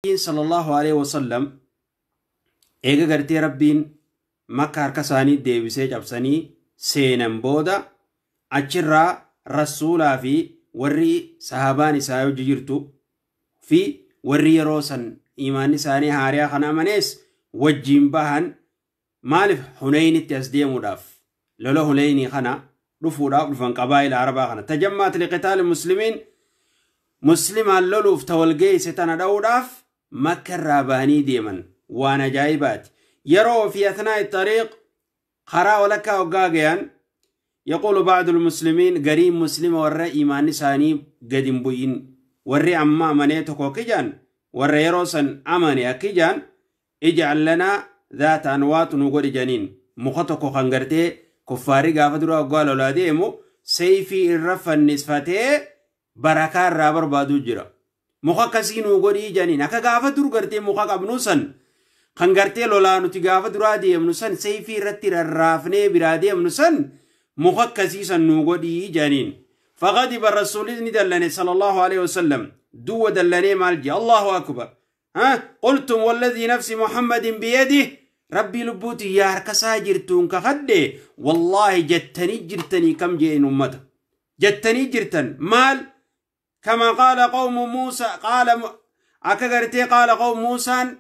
Sallallahu alaihi wasallam eega gartee Rabbiin Makka harka isaanii deebisee cabsanii seenan booda, achirraa Rasuulaa fi warri sahabaan isaa hojii jirtu fi warri yeroo san imaanni isaanii haariyaa kana amanees wajjiin bahan. Maaliif? Huneynitti as deemuudhaaf, lola Huneynii kana dhufuudhaaf dhufan. Qabaa'ila Arabaa kana tajammaat liqitaali muslimiin, muslimaan loluuf tawalgeesse tana dha'uudhaaf Makka irraa bahanii deeman. Waan ajaa'ibaati. Yeroo fi athnaa'i xariiq, karaa walakkaa hoggaa gayan, yaquulu ba'du lmuslimiin, gariin muslima warra imaanni isaanii gad hin bu'in, warri amma amanee tokko akkijaan, warra yeroo san amane akkijaan, "Ij'al lanaa dhaata anwaat" nu godhi janiin. Muka tokko kan gartee kuffaarri gaafa dura hoggaa lolaa deemu seeyfii irra fannisfatee barakaa irraa barbaaduu jira, muka akkasii nuu godhii janiin. Akka gaafa dur gartee muka qabnu san, kan gartee lolaa nuti gaafa duraa deemnu san, seeyfii irratti rarraafnee biraa deemnu san, muka akkasii san nuu godhii janiin. فغضب الرسول، ni dallane صلى الله عليه وسلم. Duwa dallanee maal jee? الله أكبر. ها، قلتم والذي نفس محمد بيده، Rabbii lubbuuti yaa harkasaa jirtuun kakadhe, والله jettanii jirtanii kam jeen ummata jettanii jirtan maal? كما قال قوم موسى، قال akka gartee قال قوم موسى,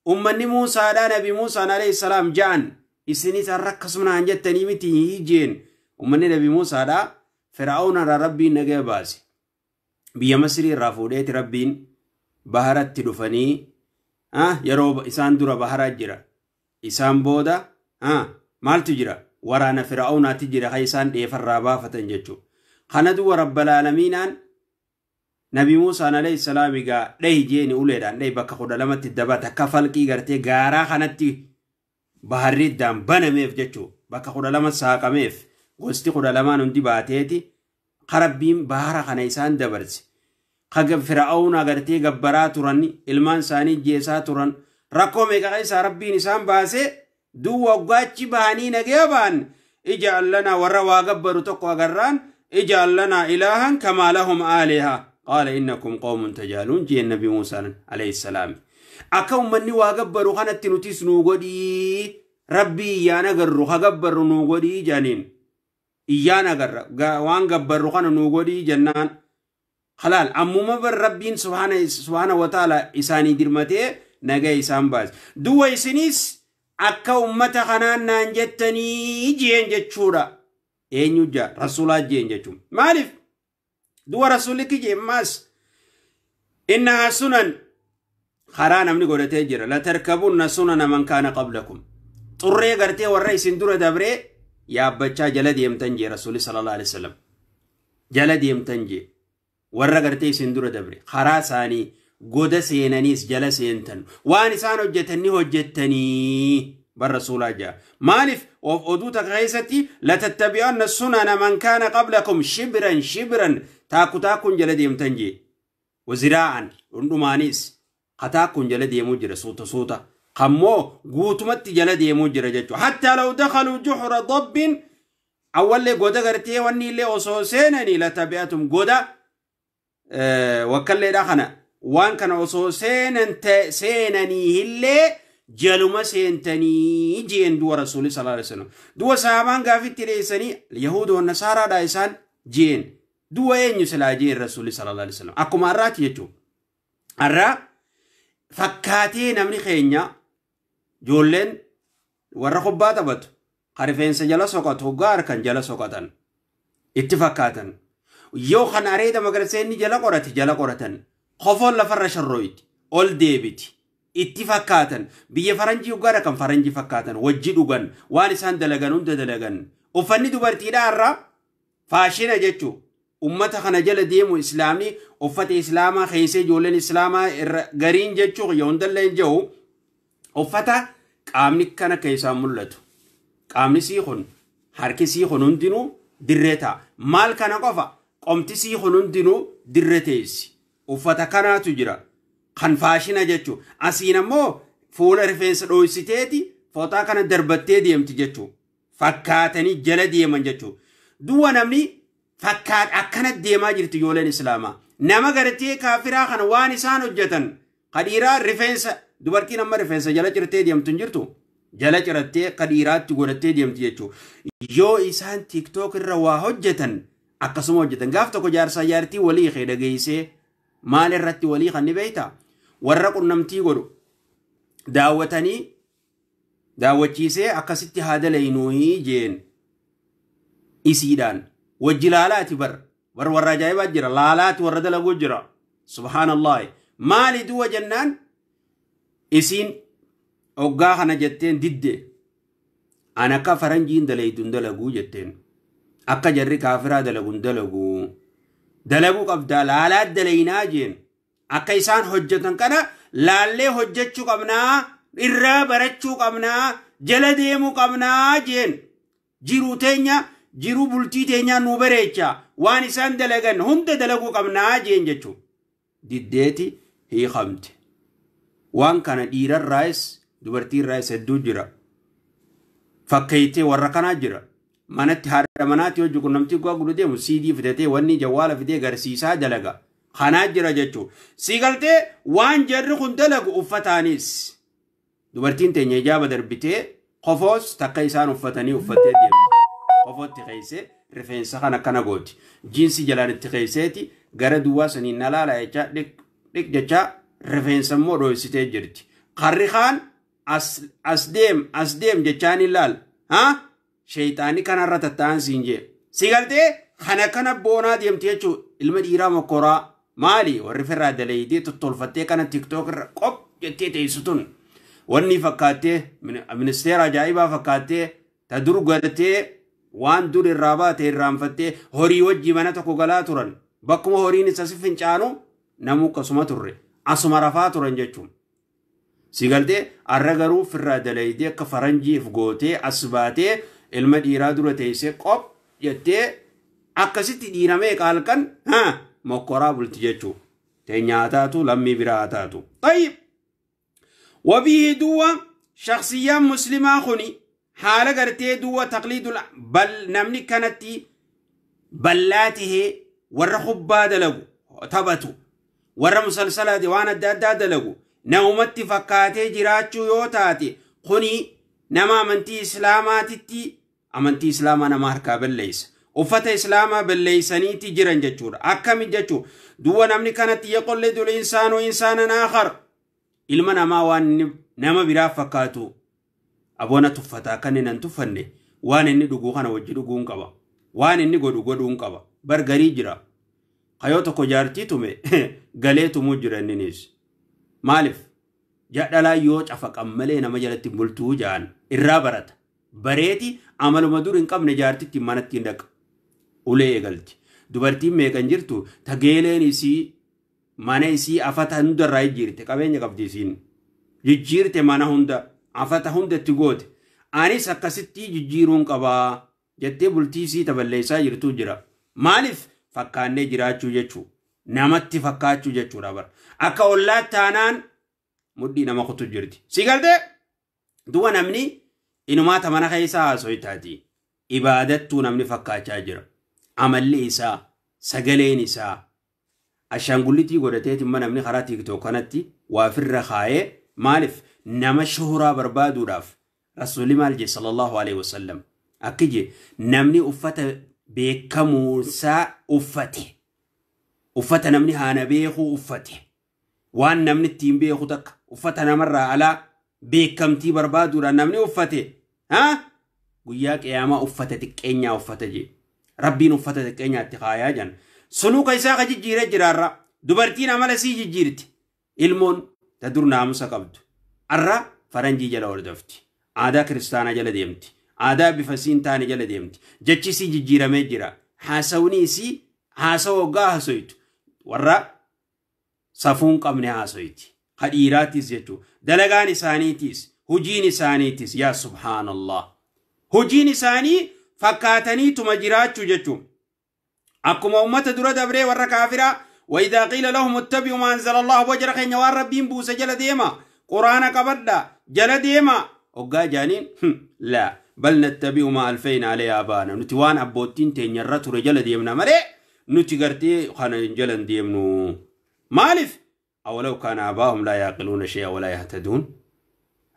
ummanni Muusaadha, Nabi Muusaan عليه السلام ja'an, isinis har'a akkasumaan jettanii miti jeen. Ummanni Nabi Muusaadha Fir'aawna irraa Rabbiin nagaya baase, biyya Masrii irraa fuudheeti Rabbiin baharatti dhufanii. Yeroo isaan dura bahara jira, isaan booda maaltu jira? Waraana Fir'aawnaatti jira kan isaan dheefarraa baafatan jechuudha. Kana duwa Rabbal Aalamiinaan Nabi Muusaan عليه السلام egaa dhahi jeeni, uleedhaan dhahi, bakka 12tti dabata, akka falqii gartee gaaraa kanatti baharri iddaan banameef jechuudha. Bakka 12 saaqameef, gosti 12n hundi baateeti Rabbiin bahara kana isaan dabarse. Kaga Fir'aawna gartee gabbaraa turan, ilmaan isaanii jeesaa turan, rakkoo meeqa keessaa Rabbiin isaan baase. Duwwa waggaachi bahanii nagaya ba'an, اجعل لنا, warra waa gabbaru tokko agarraan, اجعل لنا إلها كما لهم آلهة. قال إنكم قوم تجهلون jeen Nabi Muusaan عليه السلام. Akka ummanni waa gabbaru kanatti nutis nuu godhii, Rabbii iyyaan agarru ha gabbarru nuu godhii jaaniin. Iyyaan agarra waan gabbarru kana nuu godhii jennaan, halaal ammuma bar Rabbiin سبحانه وتعالى isaanii dirmatee nagaa isaan baase. Duwa isinis akka ummata kanaan naan jettanii jeen jechuudha. Eenyu jaa? Rasuulaa jeen jechuun. Maaliif duwa Rasuulli kijee maas? إنها سنن, karaa namni godhatee jira. لتركبن سنن من كان قبلكم, xurree gartee warra isin dura dabree yaabbachaa jala deemtan jee Rasuulli صلى الله عليه وسلم. Jala deemtan jee, warra gartee isin dura dabre karaa isaanii goda seenaniis jala seentan, waan isaan hojjetan ni hojjettanii bar Rasuulaa jaa. Maaliif of oduu takka keessatti لتتبعن سنن من كان قبلكم شبرا شبرا, taakku taakkuun jala deemtan jee, وذراعا, dhundhumaanis kataakkuun jala deemuu jira, suuta suuta kammoo guutumatti jala deemuu jira jechuudha. حتى لو دخلوا جحر ضب, awwallee goda gartee wanni illee osoo seenanii, لتبعتهم, goda wakkalleedha kana, waan kana osoo seenan seenanii illee jaluma seentanii jeen du'a Rasuuli صلى الله عليه وسلم. Du'a sahabaan gaafitti dhiyeessanii, Yahuda wa Nasaaraadha isaan jeen. Du'a eenyu silaa jeen Rasuuli صلى الله عليه وسلم. Akkuma har'aati jechuudha. Har'aa fakkaatee namni keenya ijoolleen warra kubbaa taphatu kan rifeensa jala soqatu hoggaa harkan jala soqatan itti fakkaatan, yoo kan areeda magarsee inni jala qorate jala qoratan, kofoon lafarra sharrooyti ol deebiti itti fakkaatan, biyya faranjii hoggaa dhaqan faranjii fakkaatan, wajji dhugan, waan isaan dalagan hunda dalagan, uffanni dubartiidhaa irraa faashina jechuu ummata kana jala deemu. Islaamni uffata Islaamaa keessee ijoolleen Islaamaa irra gariin jechuu yoo hundallee hin jiru, uffata qaamni kana keessaa mul'atu, qaamni sii kun, harki sii kun hundinuu dirree ta'a. Maal kana qofa, qomti sii kun hundinuu dirree teessi. Uffata kanaatu jira kan faashina jechuu. Asiin ammoo fuula rifeensa dhoysiteeti fooxaa kana darbattee deemti jechuu. Fakkaatanii jala deeman jechuu. Duwwa namni fakkaat akkana deemaa jirti ijoolleen Islaamaa. Nama gartee kaafiraa kana waan isaan hojjetan Ka dhiiraa rifeensa, dubartiin amma rifeensa jala cirtee deemtu hin jirtu. Jala cirattee ka dhiiraatti godhattee deemti jechuudha. Yoo isaan TikTok irra waa hojjetan, akkasuma hojjetan. Gaaf tokko jaarsaa jaartii walii kee dhageessee, maal irratti walii kan ni beektaa? Warra qunnamtii godhu daawwatanii daawwachiisee, akkasitti haa dalaynuu jeen isiidhaan. Wajji laalaati bar bar, warra ajaa'ibaa jira, laalaati warra dalaguu jira. Subhaanallah, maali duwa jennaan, isiin hoggaa kana jetteen didde. An akka faranjiin dalaytu hin dalaguu jetteen, akka jarri kaafiraa dalagu hin dalaguu. Dalaguu qabdaa, laalaa dalaynaa jeen. Akka isaan hojjetan kana laallee hojjechuu qabnaa, irraa barachuu qabnaa, jala deemuu qabnaa jeen. Jiruu teenya, jiruu bultii teenyaa nuu bareecha, waan isaan dalagan hunda dalaguu qabnaa jeen jechuun diddeeti hiikamte. Waan kana dhiirarraayis dubartiirraayis hedduu jira. Fakkeeytee warra kanaa jira. Manatti haadha manaatti hojii qunnamtii godhu deemu, siidii fidatee, wanni jawwaala fidee garsiisaa dalaga. Kanaa jira jechuudha. Si galtee, waan jarri kun dalagu uffataanis, dubartiin teenya ijaaba darbitee kofoos takka isaan uffatanii uffattee deemti. Kofootti keesse rifeensa kana akkana gooti. Jiinsii jalaan itti keesseeti gara duwwaa saniin na laala jechaa, dhiq dhiq jechaa, rifeensa immoo dho'isitee jirti. Karri kaan as deem as deem jechaan ilaal. Haa? Sheeyxaanii kanarra tatta'an siin jee. Si galtee, kana kana boonaa deemti jechuudha. Ilma dhiiraa mokkoraa maali warri firraa dalaydee tottolfattee kana TikTok irra qop jettee teessu tun. Wanni fakkaattee ministeera ajaa'ibaa fakkaattee, ta dur gartee waan dur irraa baate irraanfattee, horii wajji mana tokko galaa turan. Bakkuma horiin isa si fincaanu namuu akkasuma turre. Asuma rafaa turan jechuun. Si galtee, arra garuu firraa dalaydee akka faranjiif gootee as baatee ilma dhiiraa dura teessee qop jettee akkasitti dhiiramee qaalqan mokkoraa bulti jechuu. Teenyaa taatu, lammii biraa taatu. طيب. وبه دوا شخصية مسلمة خني حالة قرتي دوا تقليد بل نمني كانت بلاته ور خبا دلقو تبتو ور مسلسلة وانا دادا دلقو نومت فكاتي جراتشو يوتاتي خني نما amantii islaamaatitti, amantii islaamaa nama harkaa balleessa, uffata islaamaa balleeysaniiti jiran jechuudha. Akkami jechuu duwwa namni kanatti يقلد الإنسان إنسانا آخر, ilma namaa waan nama biraa fakkaatu aboona tuffataa kan inni nan tuffanne, waan inni dhuguu kana wajji dhuguun qaba, waan inni godhu godhuun qaba. Bar garii jira kayoo tokko jaartii tume galee tumuu jira. Inninis maaliif jadhalaa yoo cafaqan malee nama jalatti bultuu ja'an irraa barata. Bareeti amaluma dur hin qabne jaartitti manatti hin dhaqa, ulee eegalti. Dubartiin meeqan jirtu tageeleen isii mana isii afata hundarraa jijjiirte, qabeenya qabdi isiin jijjiirte, mana hunda afata hunda itti goote. Anis akkasitti jijjiiruun qabaa jettee bultii isii taballeessaa jirtu jira. Maaliif? Fakkaannee jiraachuu jechuu, namatti fakkaachuu jechuudha. Bara akka ollaa taanaan mudhii nama kutu jirti. Si galtee, du'a namni inumaata mana keessaa haasoytaati ibaadattuu namni fakkaachaa jira. Amalli isaa, sagaleen isaa, ashaangullitii godhateeti imma namni karaa TikTok kanatti waa firra kaayee. Maaliif? Nama shuhuraa barbaaduudhaaf. Rasuulli maal jee, صلى الله عليه وسلم? Akki je, namni uffata beekamuusaa uffate, uffata namni haana beekuu uffate, waan namni ittiin beeku takka uffata namarraa alaa beekamtii barbaaduudhaan namni uffate, ha, guyyaa qiyaamaa uffata xiqqeenyaa uffata jee. Rabbiin uffata xiqqeenyaatti kaayaa jan. Suluuka isaa ka jijjiiree jiraarra. Dubartiin amala sii jijjiirti. Ilmoon ta dur naamusa qabdu arra faranjii jala hordofti, aadaa kiristaanaa jala deemti, aadaa bifa siin taane jala deemti. Jechi isii jijjiiramee jira. Haasawni isii, haasawa hoggaa haasoytu, warra safuun qabne haasoyti. Ka dhiiraatis jechuu, dalagaan isaaniitis, hujiin isaaniitis, yaa subhaanallah, hujiin isaanii fakkaataniituma jiraachuu jechuu. Akkuma ummata dura dabree warra kaafiraa, وإذا قيل لهم اتبعوا ما أنزل الله, وجر خينيا waan Rabbiin buuse jala deema, quraana qabadha jala deema hoggaa jaaniin, لا بل نتبع ما ألفينا عليه آباءنا, nuti waan abboottiin teenyarra ture jala deemna malee nuti gartee kana jala hin deemnu. Maaliif? Awalaw kaana abaahum laa yaaqiluuna shay'a walaa yahtaduun.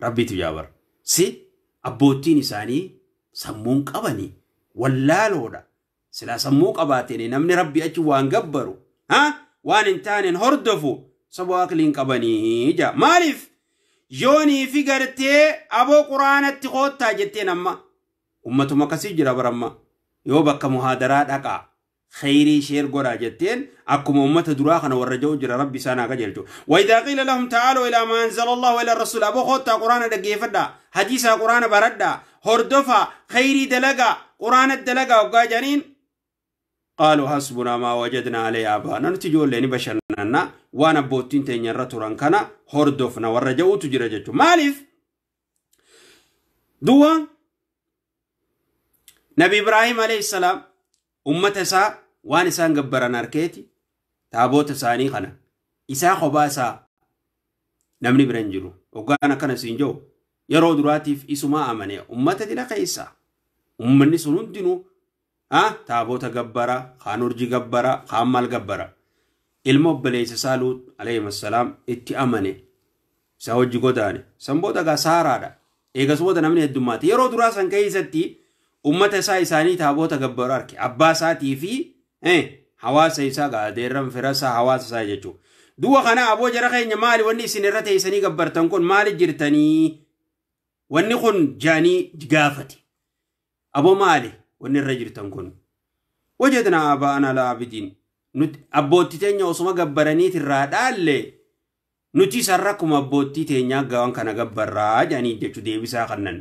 Rabbiitu jaabar. Si abboottiin isaanii sammuun qabanii wallaaloodha. Silaa sammuu qabaateen namni Rabbi achi waan gabbaru waan hin taaneen hordofu saboo aqliin qabanii jaa. Maaliif yoonii fi gartee aboo quraanatti koottaa jetteen amma ummatuma akkasii jira baramma yoo bakka muhaadaraa dhaqaa khayrii sheer godhaa jetteen akkuma ummata duraa kana warra ja'u jira Rabbi isaan haa qajeelchu. Wa idhaa qiila lahum ta'aaluu ilaa maa anzala Allahu ila rasuul aboo koottaa quraana dhaggeeffadhaa hadiisaa quraana baradhaa hordofaa khayrii dalagaa quraana dalagaa hoggaa jedhaniin qaaluu hasbunaa maa wajadnaa alayhi aabaa'anaa nuti ijoollee ni bashannanna waan abboottiin teenya irra turan kana hordofna warra ja'uutu jira jechuudha. Maaliif duwwa Nabi Ibraahim alayhi salaam ummata isaa waan isaan gabbaran harkeeti taaboota isaanii kana isaa kophaa isaa namni bira hin jiru. Hoggaan akkana siin jiru yeroo duraatiif isumaa amane ummata dila keessa ummanni sun hundinuu taaboota gabbara kaan urjii gabbara kaan maal gabbara ilma obboleessa isaa Luut alayhi salaam itti amane isaa hojii godaane san booda gaa saaraadha. Eegas booda namni heddummaate yeroo duraa san keessatti ummata isaa isaanii taaboota gabbaru arke abbaa isaatii fi hawaasa isaa gaa adeerran fira isaa hawaasa isaa jechuudha. Du'a kana aboo jara keenya maali wanni isin irra teessanii gabbartan kun maali jirtanii wanni kun jaanii gaafate. Aboo maali wanni irra jirtan kun wajadnaa abaa'anaa laa abidiin nuti abboottii teenya osuma gabbaraniit irraa dhaalle nuti isarra akkuma abboottii teenyaa waan kana gabbarraa jaanii jechuu deebisaa kannan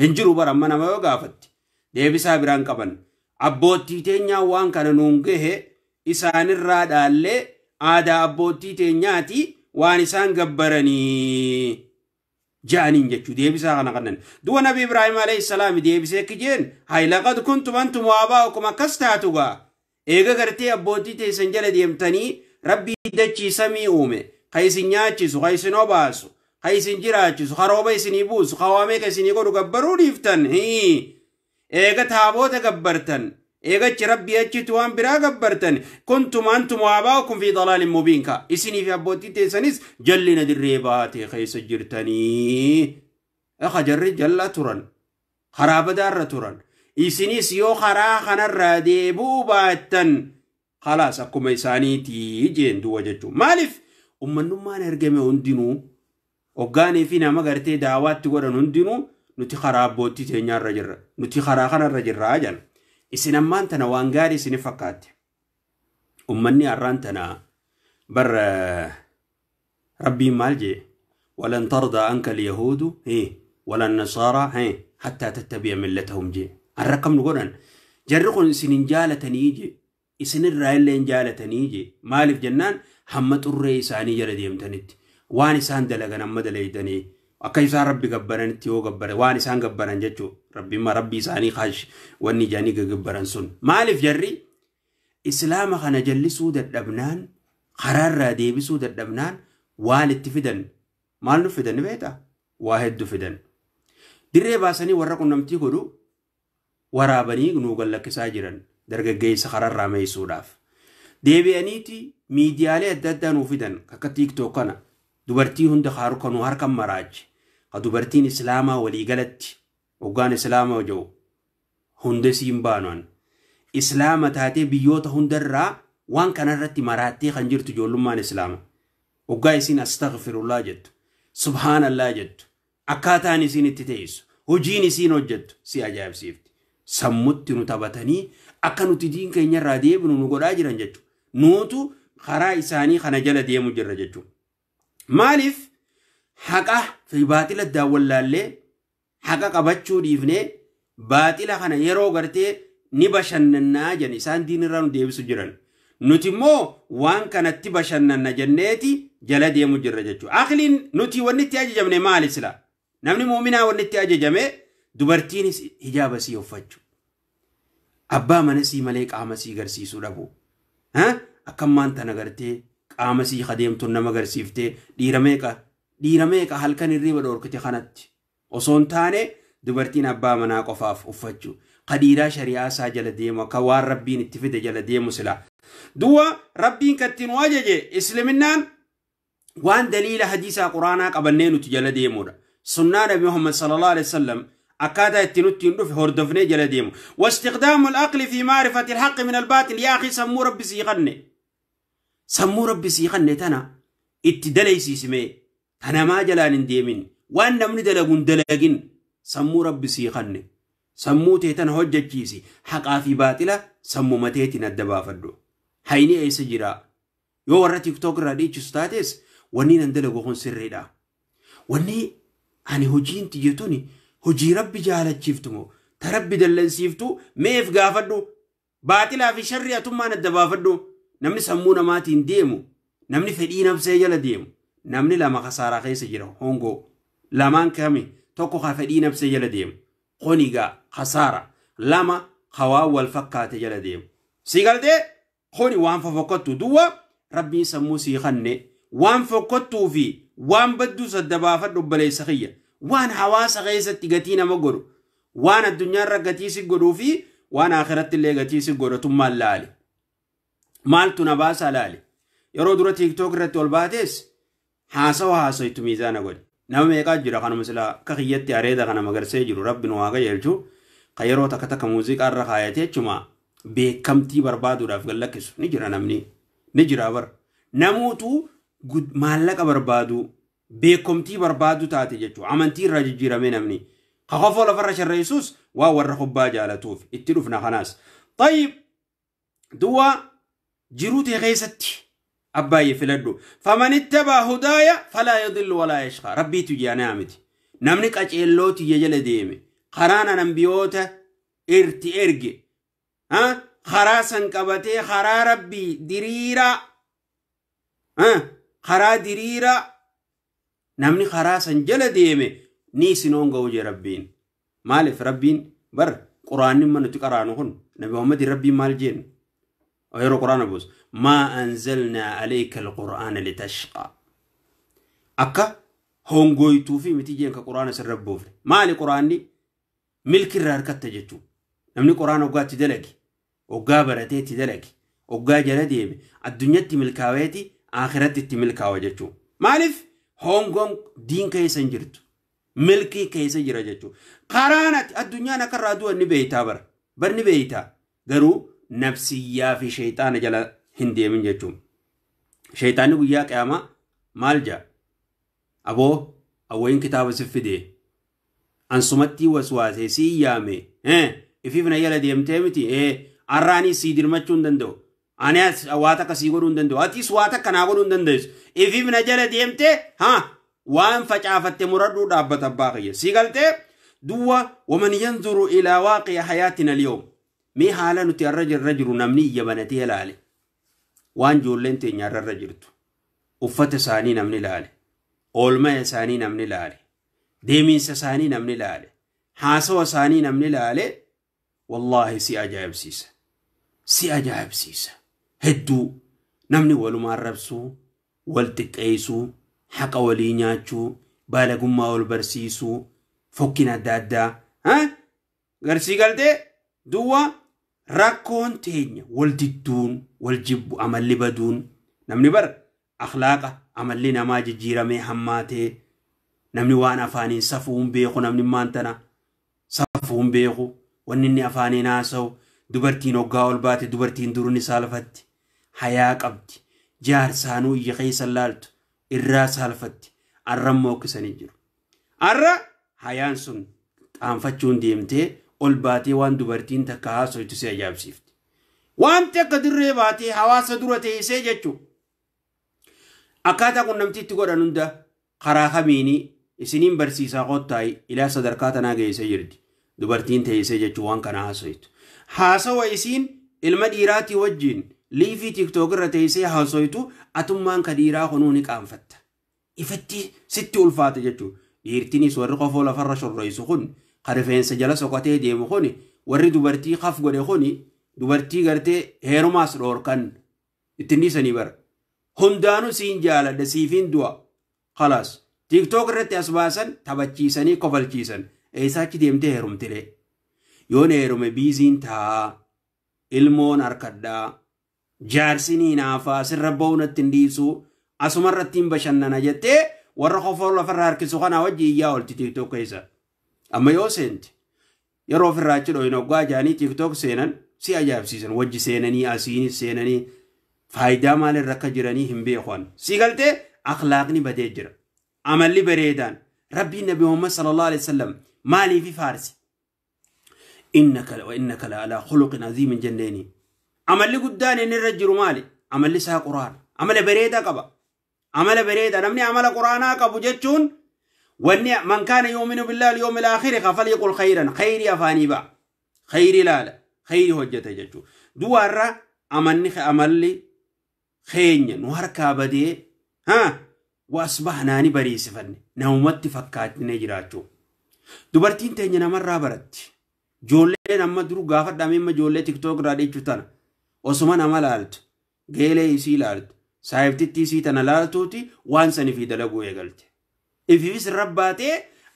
hin jiru bara amma nama yoo gaafatte deebisaa biraan qaban abboottii teenyaa waan kana nuun gahe isaanirraa dhaallee aadaa abboottii teenyaati waan isaan gabbaranii ja'aniin jechuu deebisaa kana kannan. Du'a Nabi Ibraahim alayhi salaam deebisee kijeen hay laqad kuntum antum wa abaa'ukum akkas taatu gaa eega gartee abboottii teessan jala deemtanii Rabbii dachii samii uume ka isin nyaachisu ka isin obaasu ka isin jiraachisu ka rooba isinii buusu ka waamee ka isinii godhu gabbaruu dhiiftan eega taaboota gabbartan eegachi Rabbii achitti waan biraa gabbartan kuntum antum wa abaa'ukum fi dalaalin mubiin ka isinii fi abboottii teessanis jallina dirree baatee keessa jirtanii aka jarri jalla turan karaa badaarra turan isinis yoo karaa kanarraa deebi'uu baattan khalaas akkuma isaaniitii jeen duwwa jechuudha. Maaliif ummannummaan ergame hundinuu hoggaanii fi nama gartee daawaatti godhan hundinuu nuti karaa abboottii teenyaarra jirra nuti karaa kanarra jirraa jedhan. Isin ammaan tana waan gaarii isin fakkaatte. Ummanni har'aan tana bar Rabbiin maal jee walan tardaa anka alyahuudu walan nasaaraa hattaa tattabi'a millatahum jee. Har'a akkam nu godhan jarri kun isin hin jaalatanii jee isinirraa illee hin jaalatanii jee maaliif jennaan hamma xurree isaanii jala deemtanitti waan isaan dalagan amma dalaydanii akka isaan Rabbi gabbaranitti yoo gabbare waan isaan gabbaran jechuudha. Rabbi rabbii isaanii kaash wanni jaanii gabbaran sun maaliif jarri islaama kana jallisuu dadhabnaan karaarraa deebisuu dadhabnaan waan itti fidan maal nu fidan ni beektaa waa hedduu fidan dirree baasanii warra qunnamtii godhu waraabanii nuu gallakkisaa jiran dargaggeessa karaarraa meessuudhaaf deebi'aniiti miidiyaalee adda addaa nuu fidan akka TikTok kana dubartii hunda nu harkan maraache ka dubartiin islaamaa waliigalatti hoggaan islaamaa jiru hunda siin baanuan islaama taatee biyyoota hundarraa waan kanarratti maraattee kan jirtu ijoollummaan islaama hoggaa isiin astaghfirullah jettu subhaanallah jettu akkaataan isiin itti teessu hojiin isiin hojjettu si ajaa'ibsiifti sammutti nu taphatanii akka nuti diin keenyarraa deebinu nu godhaa jiran jechuudha nuutu karaa isaanii kana jala deemu jirra jechuudha. Maaliif haqa fi baaxila daawwallaallee haqa qabachuu dhiifnee baaxila kana yeroo gartee ni bashannannaa jedhan isaan diinirraa nu deebisu jiran. Nuti immoo waan kanatti bashannanna jenneeti jala deemu jirra jechuudha. Aqliin nuti wanni itti ajajamne maali sila? Namni muuminaa wanni itti ajajame dubartiin hijaaba sii uffachuu. Abbaa mana sii malee qaama sii garsiisuu dhabu. Akkammaan tana gartee qaama sii kadeemtuun nama garsiiftee dhiira meeqa halkan hirriba dhoorkite kanatti osoo hin taane dubartiin abbaa manaa qofaaf uffachuu ka dhiiraa shari'aa isaa jala deemu akka waan Rabbiin itti fide jala deemu sila. Du'a Rabbiin katti nu ajaje isliminnaan Waan daliila hadiisaa quraanaa qabannee nuti jala deemudha. Sunnaa Nabi Muhammad sallallahu alaihi wasallam akkaataa itti nutti hin dhufe hordofnee jala deemu. Wastiqdaamu al-aqli fi maarifati al-haqqi min al-baatil. Yaa akhi, sammuu rabbi sii kanne. Sammuu rabbi sii kanne tana itti dalaysiisimee tanamaa jalaan hin deemin. Waan namni dalagu hin dalagin. Sammuu rabbi sii kanne. Sammuu tee tana hojjechiisi. Haqaa fi baaxila sammuu mateetiin adda baafadhu. Hayni eessa jira? Yoo warra TikTok irraa dhiichisu taates wanni nan dalagu kun sirriidha. Wanni ani hojiin tiyya tuni hojii rabbi jaalachiiftu moo ta rabbi dallansiiftu meef gaafadhu. Baaxilaa fi sharri atummaan adda baafadhu. Namni sammuu namaatiin deemu, namni fedhii nafsee jala deemu, namni lama kasaaraa keessa jira hongoo. Lamaan kami? Tokko ka fedhii nafsee jala deemu. Kuni egaa kasaara. Lama ka waan wal fakkaate jala deemu. Si galtee kuni waan fofokkattu duwwa rabbiin sammuu sii kanne waan fokkottuu fi waan badduu sadda baafadhu obboleessa kiyya. Waan hawaasa keessatti gatii nama godhu, waan addunyaarra gatii si godhuu fi waan akhiratti illee gatii si godhatummaan laali. Maaltu na baasaa laali. Yeroo dura TikTok irratti ol baates haasawa haasoytu miizaana godhi. Nama meeqaa jira kanuma silaa akka kiyyatti areeda kana magarsee jiru rabbi nu haa qajeelchu. Ka yeroo takka takka muuziqaa irra kaayatee jechuma beekamtii barbaaduudhaaf gad lakkisu ni jira namni. Ni jira bara. Namuutu maallaqa barbaadu beekamtii barbaadu taate jechuudha. Amantii irraa jijjiiramee namni. Ka kofoo lafarra sharreessus waan warra kubbaa jaalatuuf itti dhufna kanaas. Tayyib, duwwaa jiruu ta'e keessatti abbaay'ee filadhu. Faman ittabaa hudaaya falaa yadillu walaa yashqaa. Rabbiitu jaanaa miti. Namni qaceelloo tiyya jala deeme karaan anambiyoota irti erge karaa san qabatee karaa rabbii diriiraa, karaa diriiraa namni karaa san jala deeme ni isin ga'u jee rabbiin. Maaliif rabbiin bar quraanni nuti qaraanu kun Nabi Muhammad rabbiin maal jeen? Yeroo quraana buusu maa anzalnaa alayka alqur'aana litashqaa. Akka hongoytuu fi miti jeen ka quraana sirra buufne. Maali quraanni? Milki irraa harkatta jechuudha. Namni quraana hoggaa itti dalage, hoggaa baratee itti dalage, hoggaa jala deeme addunyatti milkaaweeti akhiratti itti milkaawa jechuudha. Maaliif hongoon diin keessa hin jirtu? Milkii keessa jira jechuudha. Karaan ati addunyaan akka irraa du'an ni beeytaa bara. Bar ni beeytaa. Garuu nafsiyyaa fi sheexaana jala hin deemin jechuudha. Sheexaanni guyyaa qiyaamaa maal jaa? Aboo awwayin kitaaba si fidee ansumatti waswaasee sii yaame ifiif na jala deemtee miti arraanii sii dirmachuu hin danda'u. Ani waa takka sii godhuu hin danda'u. Atis waa takka naa godhuu hin dandeessu. Ifiif na jala deemtee haa waan facaafatte muradhuu dhaabbata abbaa kiyya. Sii galtee duwwa waman yanzuru ilaa waaqi'a hayaatina al-yawm. Mee haala nuti har'a irra jiru namni iyya banatee ilaale. Waan ijoolleen teenya har'a irra jirtu. Uffata isaanii namni ilaale. Oolmaa isaanii namni ilaale. Deemiinsa isaanii namni ilaale. Haasawa isaanii namni ilaale. Wallaahi si ajaa'ibsiisa. Si ajaa'ibsiisa. Hedduu namni walumaan rabsuu, wal xiqqeessuu, haqa walii nyaachuu, baalagummaa wal barsiisuu, fokkina adda addaa. Garsii galtee duwwa rakkoon teenya wal didduun, wal jibbu, amalli baduun. Namni bar akhlaaqa amalli namaa jijjiiramee hammaatee namni waan afaaniin safuun beeku, namni maantana safuun beeku, wanni inni afaaniin haasa'u dubartiin hoggaa ol baate dubartiin dur ni saalfatti, hayaa qabdi, jaarsaanuu iyya keessa laaltu irraa saalfatti. Arra immoo akkisanii jiru. Arra hayaan sun qaanfachuun deemtee ol baatee waan dubartiin takka haasoytu si ajaa'ibsiifti. Wanti akka dirree baatee hawaasa dura teessee jechuudha. Akkaataa qunnamtii itti godhan hunda karaa kamiini isiniin barsiisaa qottaayi ilaa sadarkaa tanaa geessee jirti. Dubartiin teessee jechuun waan kana haasoytu. Haasawa isiin ilma dhiiraatii wajjin live TikTok irra teessee haasoytu atummaan ka dhiiraa kunuu ni qaanfatta. Ifatti sitti ulfaata jechuudha. Dhiirtinis warri qofoo lafarra shorroisu kun ka rifeensa jala soqotee deemu kun warri dubartii kaf godhe kun dubartii gartee heerumaas dhoorkan ittiin dhiisanii bara. Hundaanuu siin jaaladha siifiin du'a. Khalaas. TikTok irratti as baasan taphachiisanii kofalchiisan. Eessaa achi deemtee heerumtilee? Yoon heerume biiziin taa'aa. Ilmoon harkadhaa. Jaarsinii naafaa sirra ba'uu natti hin dhiisu. Asumarratti bashannana jettee warra kofoo lafarraa harkisu kanaa wajji iyyaa oolti TikTok keessa. Amma yoo seente yeroo ofirraa achi dhoyin hoggaa jaanii TikTok seenan si ajaa'ibsiisan wajji seenanii asiinis seenanii faayidaa maalirra akka jiranii hin beekan. Si galtee akhlaaqni badee jira. Amalli bareedaan Rabbiin Nabi Muhammad sallallahu alaihi wasallam maaliif faarsi? Innaka la ala khuluqin aziimin jenneeni. Amalli guddaan inni irra jiru maali? Amalli isaa Quraana. Amala bareedaa qaba. Amala bareedaa namni amala Quraanaa qabu jechuun wanni man kaana yu'minu billahi wal yawmil aakhir falyaqul khayran khayrii afaanii ba'a. Khayrii laala. Khayrii hojjeta jechuudha. Duwarra amanni amalli keenya nu harkaa badee haa waasbahnaa ni bariisifanne namumatti fakkaatnee jiraachuu. Dubartiin teenya namarraa baratti. Ijoolleen amma dur gaafadhaame amma ijoollee TikTok irraa dhiichu tana osuma nama laaltu geelee isii laaltu saayibtittii isii tana laaltuuti waan sanii fi dalaguu eegalte. Ifiifis rabbaatee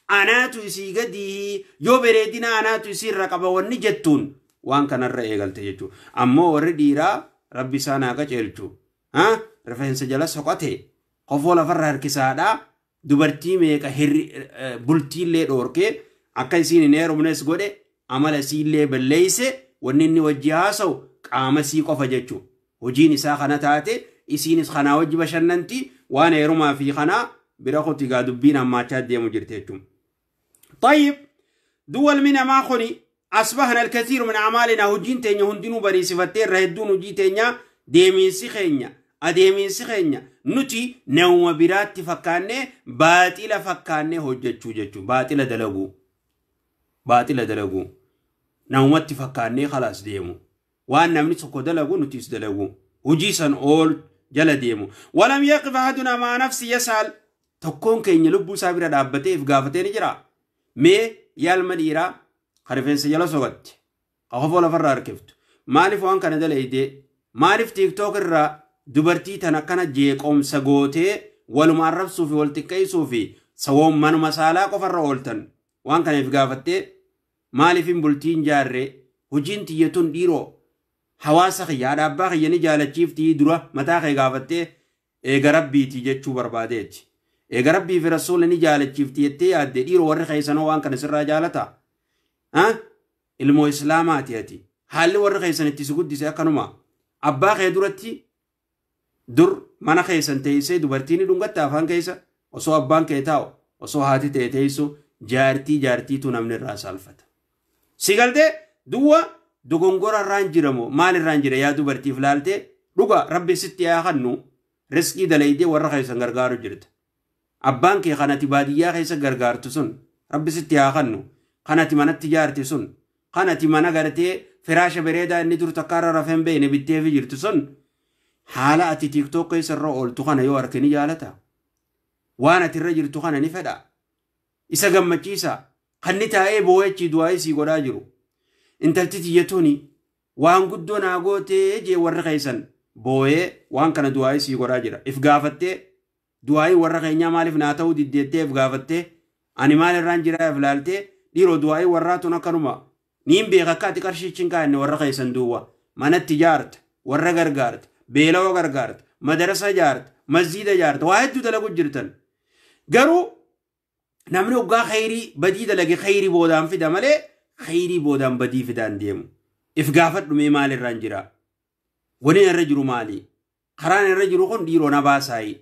anaatu isii gadii yoo bareedina anaatu isii irra qaba wanni jettuun waan kanarra eegalte jechuudha. Ammoo warri dhiiraa rabbi isaan haa qajeelchu. Rifeensa jala soqate kofoo lafarra harkisaadhaa dubartii meeqa bultiillee dhoorkee akka isiin hin heerumnes godhe amala isiillee balleeyse wanni inni wajji haasa'u qaama isii qofa jechuudha. Hojiin isaa kana taate isiinis kanaa wajji bashannanti waan heerumaa fi kanaa bira kuti gaa dubbiin hammaachaa deemu jirti jechuudha. طيب دول من ما خني أصبحنا الكثير من أعمالنا هجين تينيا هندنو بريسفتين رهدون هجي تينيا deemiinsi keenya adeemiinsi keenya nuti nama biraatti fakkaannee baaxila fakkaannee hojjechuu jechuudha. Baaxila dalaguu. Baaxila dalaguu. Namumatti fakkaannee khalaas deemu. Waan namni tokko dalagu nutis dalagu. Hojii san ool jala deemu. Walam yaqif ahaduna maa nafsi yas'al. Tokkoon keenya lubbuu isaa bira dhaabbatee if gaafatee ni jira. Mee yaalma dhiiraa ka rifeensa jala soqatte. Ka kofoo lafarraa harkiftu. Maaliif waan kana dalaydee? Maaliif TikTok irraa dubartii tana akkana jeeqoomsa gootee waluma arrabsuu fi wal xiqqeessuu fi sawoon manuma saalaa qofarra ooltan waan kana if gaafattee maaliif hin bultiin jaarree hojiin tiyyatuun dhiiroo hawaasa kiyya haadha abbaa kiyya ni jaalachiiftii dura mataa kee gaafattee eega rabbiitii jechuu barbaadeeti. Eega rabbii fi rasuula ni jaalachiiftii jettee yaadde dhiiroo warri keessanoo waan kana sirraa jaalata. Ilmoo islaamaati ati haalli warri keessan itti si guddise akkanuma. Abbaa kee duratti dur mana keessan teessee dubartiin dhungatta afaan keessa osoo abbaan kee taa'u osoo haati ta'e teessu jaartii jaartiitu namni irraa saalfata. Si galtee duwwa dogongora irraan jiramoo maal irraan jira yaa dubartiif laaltee dhuga rabbi sitti haa kennu riskii dalaydee warra keessan gargaaru jirta. Abbaan kee kanati baadiyyaa keessa gargaartu sun rabbi sitti haa kennu kanati manatti jaarti sun kanati mana gartee firaasha bareedaa inni dur takkaarra rafeen beekne bitteefi jirtu sun haala ati TikTok keessa irra ooltu kana yoo arge ni jaalata. Waan ati irra jirtu kana ni fedha. Isa gammachiisa. Kan ni taa'ee boo'echi du'aa isii godhaa jiru. Intalti tiyyatuuni waan guddoo naa gootee jee warri keessan boo'ee waan kana du'aa isii godhaa jira. If gaafattee du'aayii warra keenyaa maaliif naa ta'uu diddeettee if gaafattee ani maal irraan jiraa if laaltee dhiiroo du'aayii warraa tun akkanuma. Niin beeka akka ati qarshiichi hin kaa'anne warra keessan duwwa manatti jaarta warra gargaarta beelawoo gargaarta madarasa jaarta masjiida jaarta waa hedduu dalagu jirtan garuu namni hoggaa khayrii badii dalage khayrii boodaan fida malee khayrii boodaan badii fidaan deemu if gaafadhu mee maal irraan jira wani irra jiru maali karaan irra jiru kun dhiiroo na baasaayi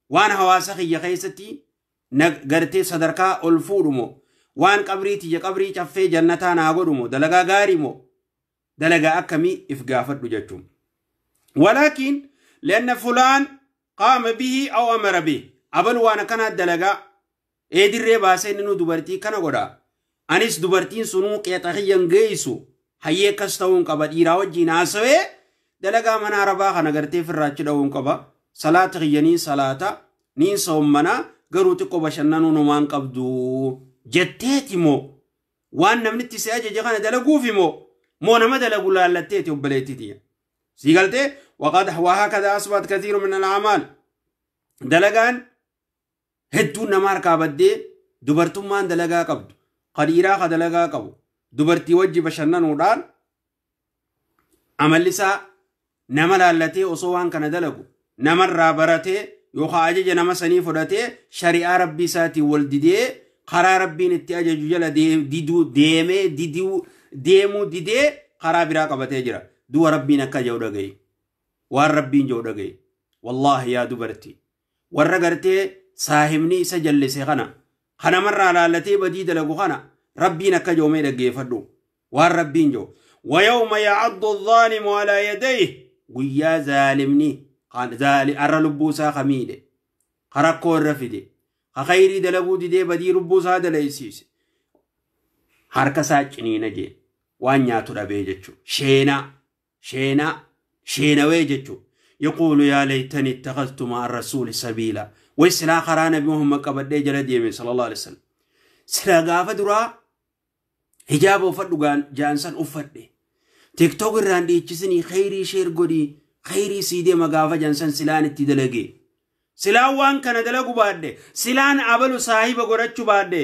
waan hawaasa kiyya keessatti gartee sadarkaa ol fuudhumo waan qabrii tiyya qabrii caffee jannataa naa godhumo dalagaa gaarii moo dalagaa akkamii if gaafadhu jechuun. Walaakin lianna fulaan qaama bihi aw amara bihi abal waan akkanaa dalagaa eedirree baasee inni nu dubartii kana godha. Anis dubartiin sunuu qeexa kiyyan geessu hayyee akkas ta'uun qaba dhiiraa wajjiin haasawee dalagaa mana arabaa kana gartee firraachi dha'uun qaba. Salaata kiyyaniin salaata niin soommanaa garuu xiqqoo bashannanuu numaan qabdu. Jetteeti moo waan namni itti si ajaje kana dalaguufi moo nama dalagu laallatteeti obboleettiiti. Si galtee waqad wahakada asbat kathiiru min al-a'maal dalagaan hedduun nama harkaa baddee dubartummaan dalagaa qabdu qadhiiraa ka dalagaa qabu dubartii wajji bashannanuudhaan amalli isaa nama laallatee osoo waan kana dalagu namarraa baratee yookaan ajaja nama sanii fudhatee shari'aa rabbii isaatiin wal didee karaa rabbiin itti ajaju jala diduu deemee diduu deemuu didee karaa biraa qabatee jira. Du'a rabbiin akka jedhu dhaga'i. Waan rabbiin jedhu dhaga'i. Wallaahi yaa dubartii. Warra gartee saahibni isa jallise kana kanamarraa laallatee badii dalagu kana rabbiin akka jedhu mee dhaggeeffadhu. Waan rabbiin jedhu. ويوم يعض الظالم على يديه guyyaa zaalimni arra lubbuu isaa kamiidhe karakkoo irra fide ka khayrii dalaguu didee badii lubbuu isaa dalaysiise harka isaa ciniina jee waan nyaatu dhabee jechuudha. Sheenaa sheenaa sheenawee jechuudha. يقول يا ليتني اتخذت مع الرسول سبيلا ويسلا karaa nabi Muhammad qabadhee jala deeme sallallahu alaihi wasallam. Sila gaafa duraa hijaaba uffadhu jaansan uffadhe. TikTok irraan dhiichisinii khayrii share godhii khayrii sii deema gaafa jaansan silaan itti dalage. Silaan waan kana dalagu baadhe silaan abalu saahiba godhachuu baadhe.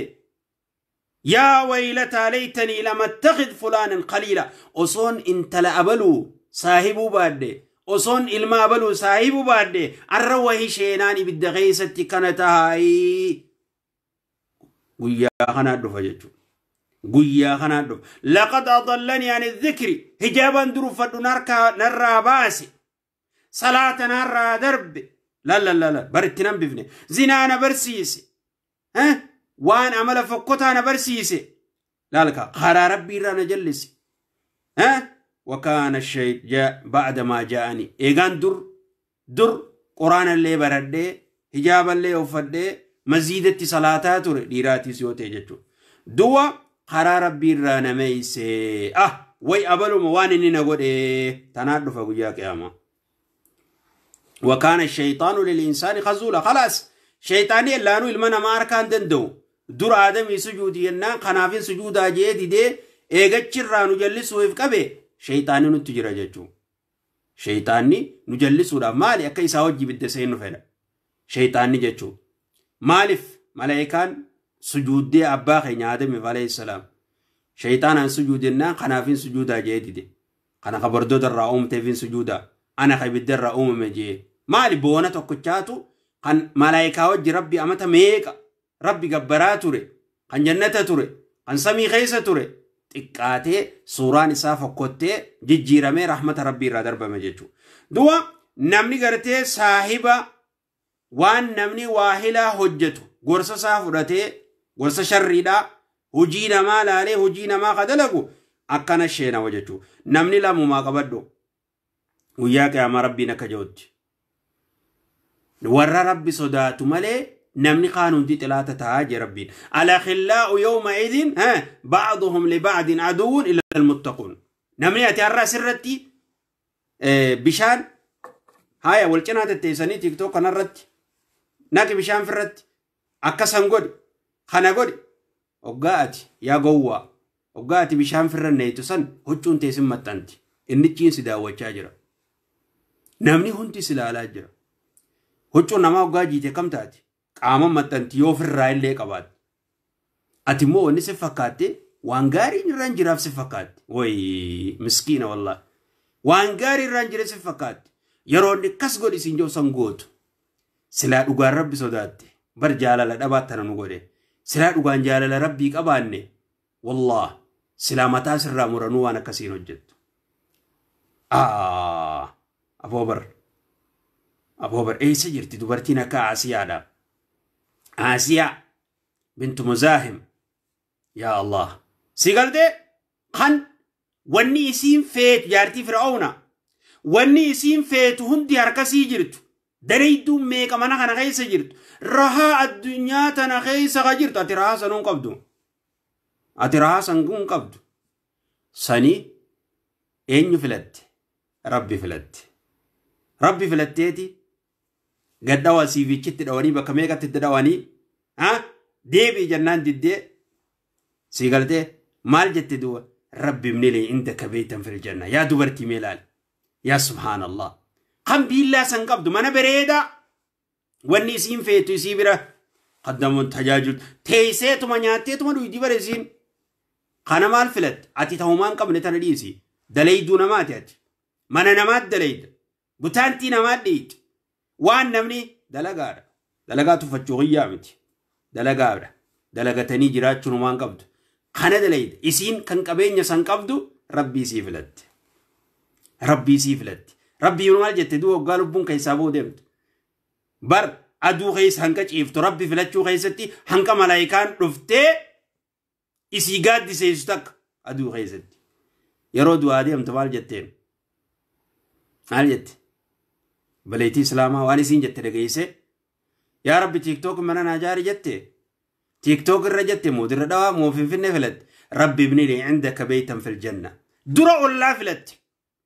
Yaa waylataa laytanii lam attakhid fulaanan khaliila osoon intala abaluu saahibuu baadhe osoon ilma abaluu saahibuu baadhe arra wahii sheenaan ibidda keessatti kana tahaayii guyyaa kanaa dhufa jechuudha. Guyyaa kanaa dhufa. Laqad adallanii ani dhikri hijaaban dur uffadhu narraa baase salaata narraa darbe la baritti nan bifne zinaa na barsiise waan amala fokkotaa na barsiise laalka karaa rabbii irraa na jallise. وكان الشيء جاء بعد ما جاءني إيغان در در قرآن اللي بردي حجاب اللي وفدي مزيدة صلاتات ديراتي سيوتي جتو دوا قرار ربي رانا ميسي وي أبلو مواني نقول إيه تنادف وياك يا ما. وكان الشيطان للإنسان خزولا خلاص شيطاني اللانو المنا ما أركان دندو در آدمي سجودي النا قنافين سجودا جيدي دي إيغتشر رانو جلسو إفكبه شيطاني نتجرى جتو شيطاني نجلسو دا مالي أكا إسا وجي بالدسين نفعل شيطاني جتو مالف ملايكان سجود دي أبا خيني آدم عليه السلام شيطان سجودنا قنافين سجودا جيدي دي قنا خبردو در رأوم تفين سجودا أنا خيب در رأوم مجي مالي بوانا توكتشاتو قن ملايكا وجي ربي أمتا ميكا ربي قبراتوري قن جنة توري قن سمي خيسة توري xiqqaatee suuraan isaa fokkottee jijjiiramee rahmata rabbii irraa darbame jechuudha. Du'a namni gartee saahiba waan namni waahilaa hojjetu gorsa isaa fudhatee gorsa sharriidhaa hojii namaa laalee hojii namaa ka dalagu akkana sheenawa jechuudha. Namni lamumaa qabadhu guyyaa qiyaamaa rabbiin akka jirutti. Warra rabbi sodaatu malee namni kaan hundi xilaata ta'a jee rabbiin. Al-akhillaa'u yawma idin ba'duhum li ba'din aduwwun illa al-muttaquun. Namni ati har'a asirratti bishaan haya wal cinaa tetteessanii TikTok kanarratti naqi bishaan firratti akkasan godhi kana godhi hoggaa ati yaa gowwaa hoggaa ati bishaan firra neetu san huccuun teessin maxxanti innichiin si daawwachaa jira. Namni hundi si ilaalaa jira. Huccuun namaa hoggaa jiite kam taati? Qaama maxxanti yoo ofirraa illee qabaatte. Ati immoo wanni si fakkaatte waan gaarii irraan jiraaf si fakkaatte. Wayii miskiina wallaahi. Waan gaarii irraan jira si fakkaatte. Yeroo inni akkas godhi siin jiru san gootu. Silaa dhugaan rabbi sodaatte. Bar jaalala dhabaattana nu godhe. Silaa dhugaan jaalala rabbii qabaanne. Wallaahi silaa mataa sirraa muranuu waan akkasiin hojjettu. Aboo bar. Aboo bar eessa jirti dubartiin akka Asiyaadha. Asiya bintu Muzahim. Yaa Allah. Si galtee kan wanni isiin feetu jaartii Fir'aawna. Wanni isiin feetu hundi harkasii jirtu. Dareeyduun meeqa mana kana keessa jirtu. Rahaa addunyaa tana keessa ka jirtu. Ati rahaa sanuun qabdu. Ati rahaa sanuun qabdu. Sani eenyu filatte? Rabbi filatte. Rabbi filatteeti. Gad dhawaa siivichitti dhawanii bakka meeqatti itti dhawanii deebii jennaan diddee sii galtee maal jette du'a rabbi ibni lii indaka beeytan fil janna yaa dubartii mee ilaali yaa subhaanallah kan biillaa san qabdu mana bareedaa wanni isiin feetu isii bira qaddamuun tajaajiltu teesseetuma nyaatteetuma dhuydi bare isiin kana maal filatte ati ta'umaan qabne tana dhiisi dalayduu namaati ati mana namaat dalayda butaantii namaat dhiiti waan namni Dalagaadha. Dalagaa tuffachuu guyyaa miti. Dalagaadha. Dalagatanii jiraachuun waan qabdu. Kana dalayde isiin kan qabeenya san qabdu rabbii sii filatte. Rabbii sii filatte. Rabbii maal jette du'a waggaa lubbuun keessaa ba'uu deemtu. Bar aduu keessa hanqa ciiftu rabbi filachuu keessatti hanqa malaayikaan dhuftee isii gaaddiseessu takka aduu keessatti. Yeroo du'aa deemtu maal jetteen? Maal jette? Baleetii Islaamaa waan isiin jette dhageesse. Yaa Rabbi TikTok mana naa jaari jette. TikTok irra jette moo dirra dhawaa moo Finfinnee filatte. Rabbi ibni lii indaka beeytan fil janna. Dura ollaa filatte.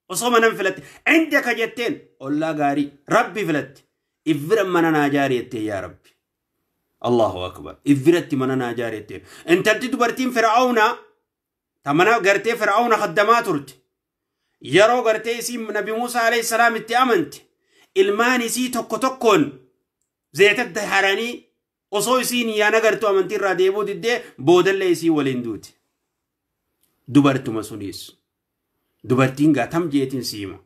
Osoo manan filatte. Indaka jetteen ollaa gaarii Rabbi filatte. Iffira mana naa jaari jettee yaa Rabbi. Allahu akbar. Iffiratti mana naa jaari jetteen. Intalti dubartiin Fir'aawnaa ta mana gartee Fir'aawna khaddamaa turte. Yeroo gartee isii Nabi Muusaa alayhi salaam itti amante. Ilmaan isii tokko tokkoon zeetatti haranii osoo isiin yaana gartuu amantii irraa deebuu diddee boodallee isii waliin duute. Dubartuma sunis. Dubartiin gaatam jeetiin siima.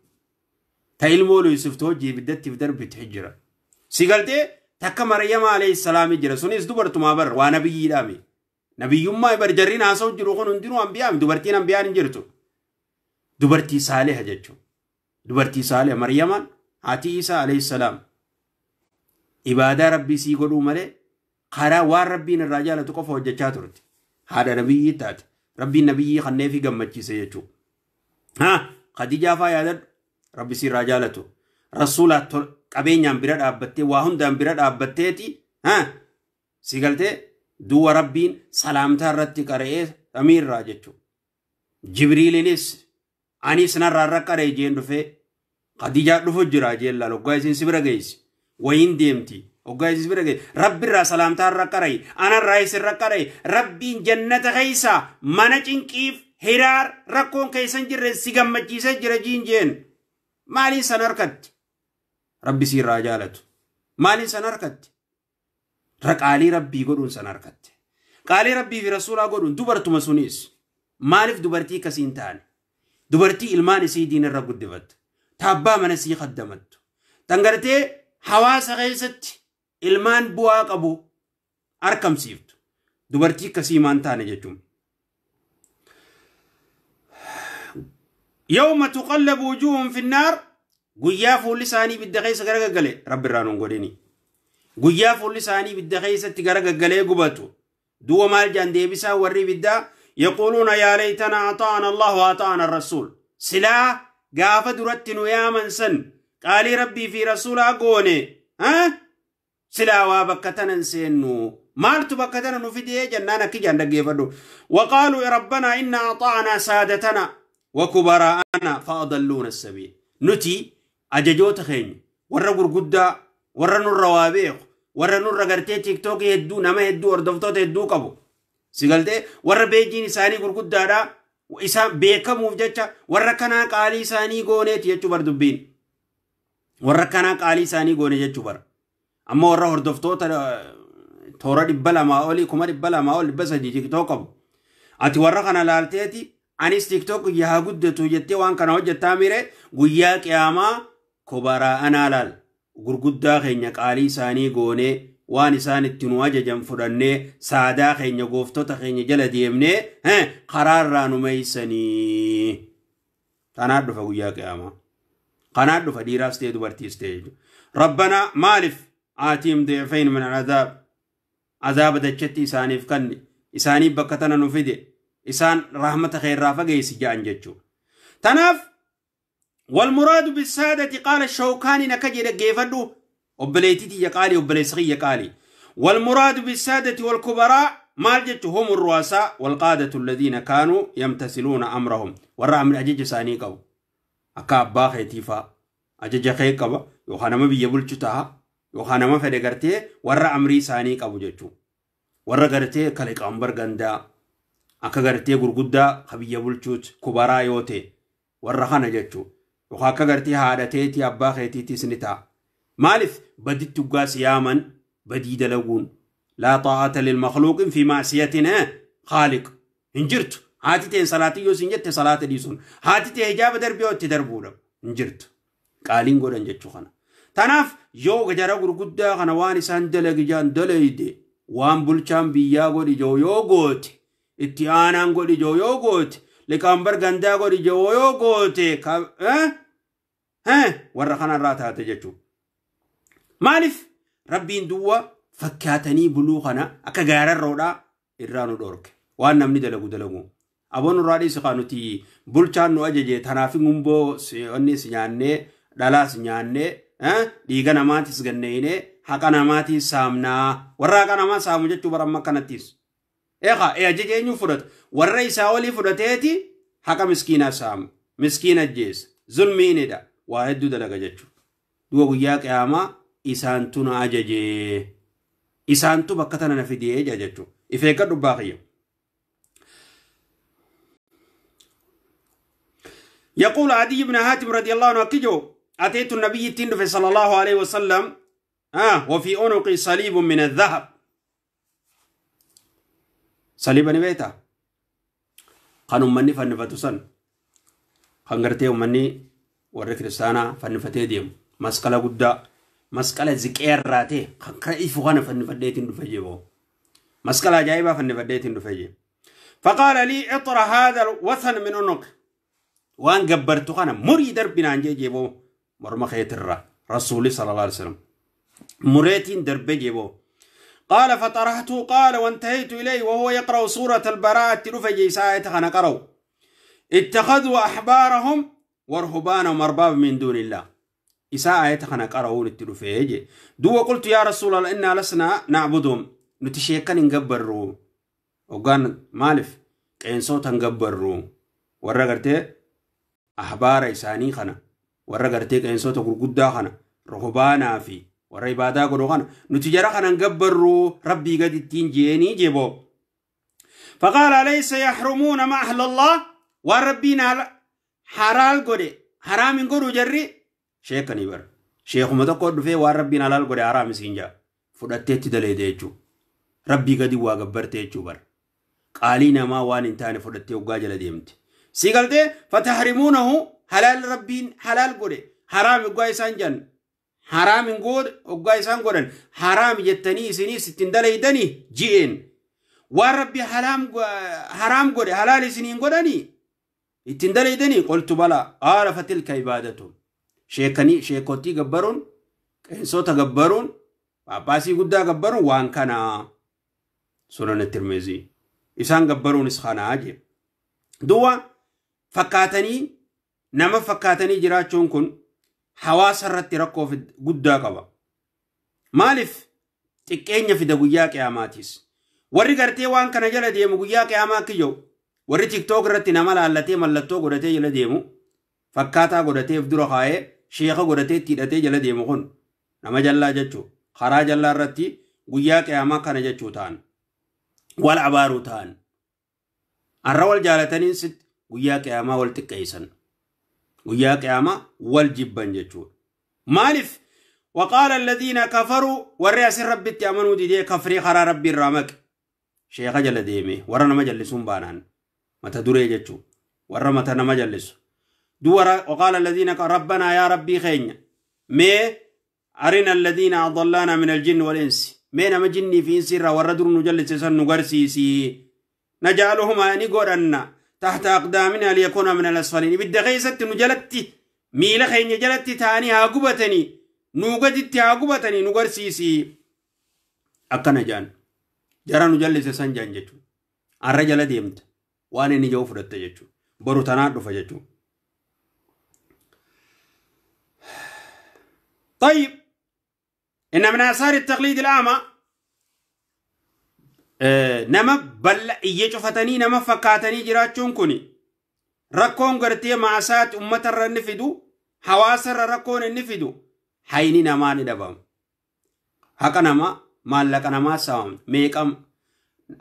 Ta ilmoo Yuusuf hojii ibiddattiif darbite jira. Si galtee takka Maryama alayhi salaami jira. Sunis dubartumaa bar waa nabiyyiidhaami. Nabiyyummaa bar jarriin haasa'u jiru kun hundinuu anbiyaami. Dubartiin anbiyaan hin jirtu. Dubartii saaliha jechuudha. Dubartii saaliha Maryamaan haati Isaa alayhi salaam. Ibaadaa rabbii sii godhuu malee karaa waan rabbiin irraa jaalatu qofa hojjechaa turte. Haadha nabiyyii taate. Rabbiin nabiyyii kanneefi gammachiise jechuudha. Haa Khadijaa faa yaadadhu rabbi sii irraa jaalatu. Rasuula qabeenyaan bira dhaabbattee waa hundaan bira dhaabbatteeti. Haa si galtee duwwa rabbiin salaamtaa irratti qara'ee samiirraa jechuudha. Jibriiliinis anis narraa irra qara'e jeen dhufee Khadijaa dhufu jira jeen laal hoggaa isin si bira geessi. Wayiin deemti. Hoggaa isin si bira geessi. Rabbirraa salaamtaa irra qara'e. Anarraa isin irra qara'e. Rabbiin jannata keessaa mana cinqiif hiraar rakkoon keessa hin jirre si gammachiisee jira jiin jeen. Maaliin san harkatti? Rabbi si irraa jaalatu. Maaliin san harkatti? Qaalii rabbii godhuun san harkatti. Qaalii rabbii fi rasuulaa godhuun dubartuma sunis. Maaliif dubartii akkasii hin taane? Dubartii ilmaan isii diina irra guddifattu. Taabbaa mana isii khaddamattu. Tan gartee hawaasa keessatti ilmaan bu'aa qabu argamsiiftu. Dubartii akkasii maan taane jechuun. Yawma tuqallabu wujuuhum finnaar guyyaa fuulli isaanii ibidda keessa garagaggale rabbi irraa nuun godhini. Guyyaa fuulli isaanii ibidda keessatti garagaggalee gubatu. Du'a maal jaan deebisaa warri ibiddaa yaquuluuna yaa laytanaa ataana Allahu ataana rasuul. Silaa gaafa duratti nu yaaman san qaalii rabbii fi rasuulaa goone silaa waa bakka tanan seennu maaltu bakka tana nu fidee jennaan akki jaan dhaggeeffadhu. Waqaaluu rabbanaa inna ataanaa saadatana wa kubaraa'ana fa'adalluuna sabiil. Nuti ajajoota keenya warra gurguddaa warra nurra waa beeku warra nurra gartee tiiktookii hedduu nama hedduu hordoftoota hedduu qabu. Si galtee warra beejiin isaanii gurguddaadhaa isaan beekamuuf jecha warra kanaa qaalii isaanii gooneeti jechuu bar dubbiin. Warra kanaa qaalii isaanii goone jechuu bar. Amma warra hordoftoota toora 200 olii 200,000 ol 300 TikTok qabu. Ati warra kana laalteeti anis TikTok yaa guddatu jettee waan kana hojjettaa mire guyyaa qiyaamaa kobaraa anaa laal. Gurguddaa keenya qaalii isaanii goonee waan isaan itti nu ajajan fudhannee saadaa keenya gooftota keenya jala deemnee karaarraa nu meeysanii. Kanaa dhufa guyyaa qiyaamaa. Kanaa dhufa dhiiraas ta'e dubartiis ta'e jechuudha. Rabbanaa maaliif aatiim di'fayn min al'adaab azaaba dachatti isaaniif kanne isaaniif bakka tana nu fide isaan rahmata kee irraa fageessi ja'an jechuudha. Tanaaf والمراد بالسادة قال الشوكاني نكجي دغيفدو obboleettii ya qaali obboleessi ya qaali. والمراد بالسادة والكبراء maal jechu هم الرؤساء والقادة الذين كانوا يمتثلون أمرهم warra amri ajaja isaanii qabu akka abbaa keetii faa ajaja kee qaba yookaan nama biyya bulchu ta'a yookaan nama fedhe gartee warra amrii isaanii qabu jechuu warra gartee kaliqaambar gandaa akka gartee gurguddaa ka biyya bulchuut kubaraa yoo ta'e warra kana jechuu yookaan akka gartee haadha teetii abbaa keetiitis ni ta'a. Maaliif baditti uggaa siyaaman badii dalaguun laa xaa'ata lilmakhluuqin fi ma'siyatin khaaliq hin jirtu. Haati ta'e salaatii yoo isin jette salaata dhiisuun haati ta'e hijaaba darbii yoo itti darbuudha hin jirtu. Qaaliin godhan jechuu kana. Tanaaf yoo jara gurguddaa kana waan isaan dalagi jaan dalayde waan bulchaan biyyaa godhi joo yoo goote itti aanaan godhi joo yoo goote liqaambar gandaa godhi joo yoo goote warra kanarraa taate jechuudha. Maaliif rabbiin duwwa fakkaatanii buluu kana akka gaararroodhaa irraa nu dhorke waan namni dalagu dalagu. Aboon irraa dhiisi kaa nuti bulchaan nu ajaje tanaaf gumboo onni si nyaannee dhalaas nyaannee dhiiga namaatis ganneenee haqa namaatis saamnaa warra haqa namaa saamu jechuu bara amma akkanattis. Eegaa ajaja eenyu fudhata warra isaa olii fudhateeti haqa miskiinaa saamu miskiina ajjeesa zulmiinidha waa hedduu dalaga jechuudha. Du'a guyyaa qiyaamaa isaantu na ajajee isaantu bakka tana na fidee jechuudha. If eeggadhu baaqiyya. يقول عدي بن حاتم رضي الله عنه كجو أتيت النبي تندف صلى الله عليه وسلم وفي عنقي صليب من الذهب صليب نبيتا كانوا مني فنفتو سن خنغرتي مني وري كريستانا فنفتي ديم مسكلا قدا مسكلا زكير راتي خنكريف غنا فنفديت ندفجيبو مسكلا جايبا فنفديت ندفجي فقال لي اطرح هذا الوثن من عنق وان قبرتو انا مري دربنا عن جيبو مرمى خيتر رسولي صلى الله عليه وسلم مريتين درب جيبو قال فطرحته قال وانتهيت اليه وهو يقرا سوره البراءه رفجي ساعه انا قروا اتخذوا احبارهم ورهبانهم ارباب من دون الله إساءة انا قرأوا للتلفيج دو قلت يا رسول الله انا لسنا نعبدهم نتشيكن نقبروا وقال مالف كين صوت نقبروا ورغرتي أحبار إساني خنا ورغرتي كين صوت غرغدا خنا رهبانا في ورا عبادة غدو خنا نتجرا خنا نقبروا ربي قد التين جيني جيبو فقال أليس يحرمون ما أهل الله وربنا حلال غدي حرام غدو جري شيخني بر شيخ متقود في وربنا حلال غدي حرام سينجا فدتت دليديچو ربي قد واغبرتيچو بر قالينا ما وان انتاني فدتي وغاجل ديمت سيقلتي فتحرمونه حلال ربين حلال غدي حرام غاي سانجن حرام غود غاي سان غدن حرام يتني سني ستين دليدني جين وربي حرام حرام غدي حلال سنين غدني اتين دليدني قلت بلا قال فتلك عبادته شيخني شيخوتي غبرون كنسوتا غبرون باباسي غدا غبرون وان كان سنن الترمذي إسان غبرون اسخانا اجي دوا fakkaatanii nama fakkaatanii jiraachuun kun hawaasa irratti rakkoo guddaa qaba. Maaliif xiqqeenya fida guyyaa qiyaamaatiis. Warri gartee waan kana jala deemu guyyaa qiyaamaa kiyyoo warri tiktook irratti nama laallatee mallattoo godhatee jala deemu fakkaataa godhateef dura kaa'ee sheeka godhatee itti hidhatee jala deemu kun nama jallaa jechuu karaa jallaa irratti guyyaa qiyaamaa kana jechuu ta'an wal abaaruu ta'an har'a wal jaalatanii sitti guyyaa qiyaamaa wal xiqqeessan guyyaa qiyaamaa wal jibban jechuudha. Maaliif وقال الذين كفروا والرئاس ربي امنوا دي كفري خرا ربي الرامك شيخ جل ديمي ورا مجلسون بانان متى دري جچو ورا متى مجلس دورا وقال الذين ربنا يا ربي خين مي أرنا الذين أضلانا من الجن والإنس مي نما جني في إنس ورا در نجلس سن نغرسيسي نجعلهما نغرنا تحت أقدامنا ليكون من الأسفلين بالدغيسة نجلتي ميل خين جلتي تاني هاغبتني نوغدتي هاغبتني نغرسيسي أكنا جان جرى نجلس سن جان جچو الرجل ديمت وان ني جو فرت جچو برو تنا دفا جچو. طيب إن من آثار التقليد الأعمى نما بل إيجفتني نما فكاتني جراتشون كوني ركون قرتي معسات أمة الرنفدو حواسر ركون النفدو حيني نما ندبام هكا نما مالك نما سام ميكم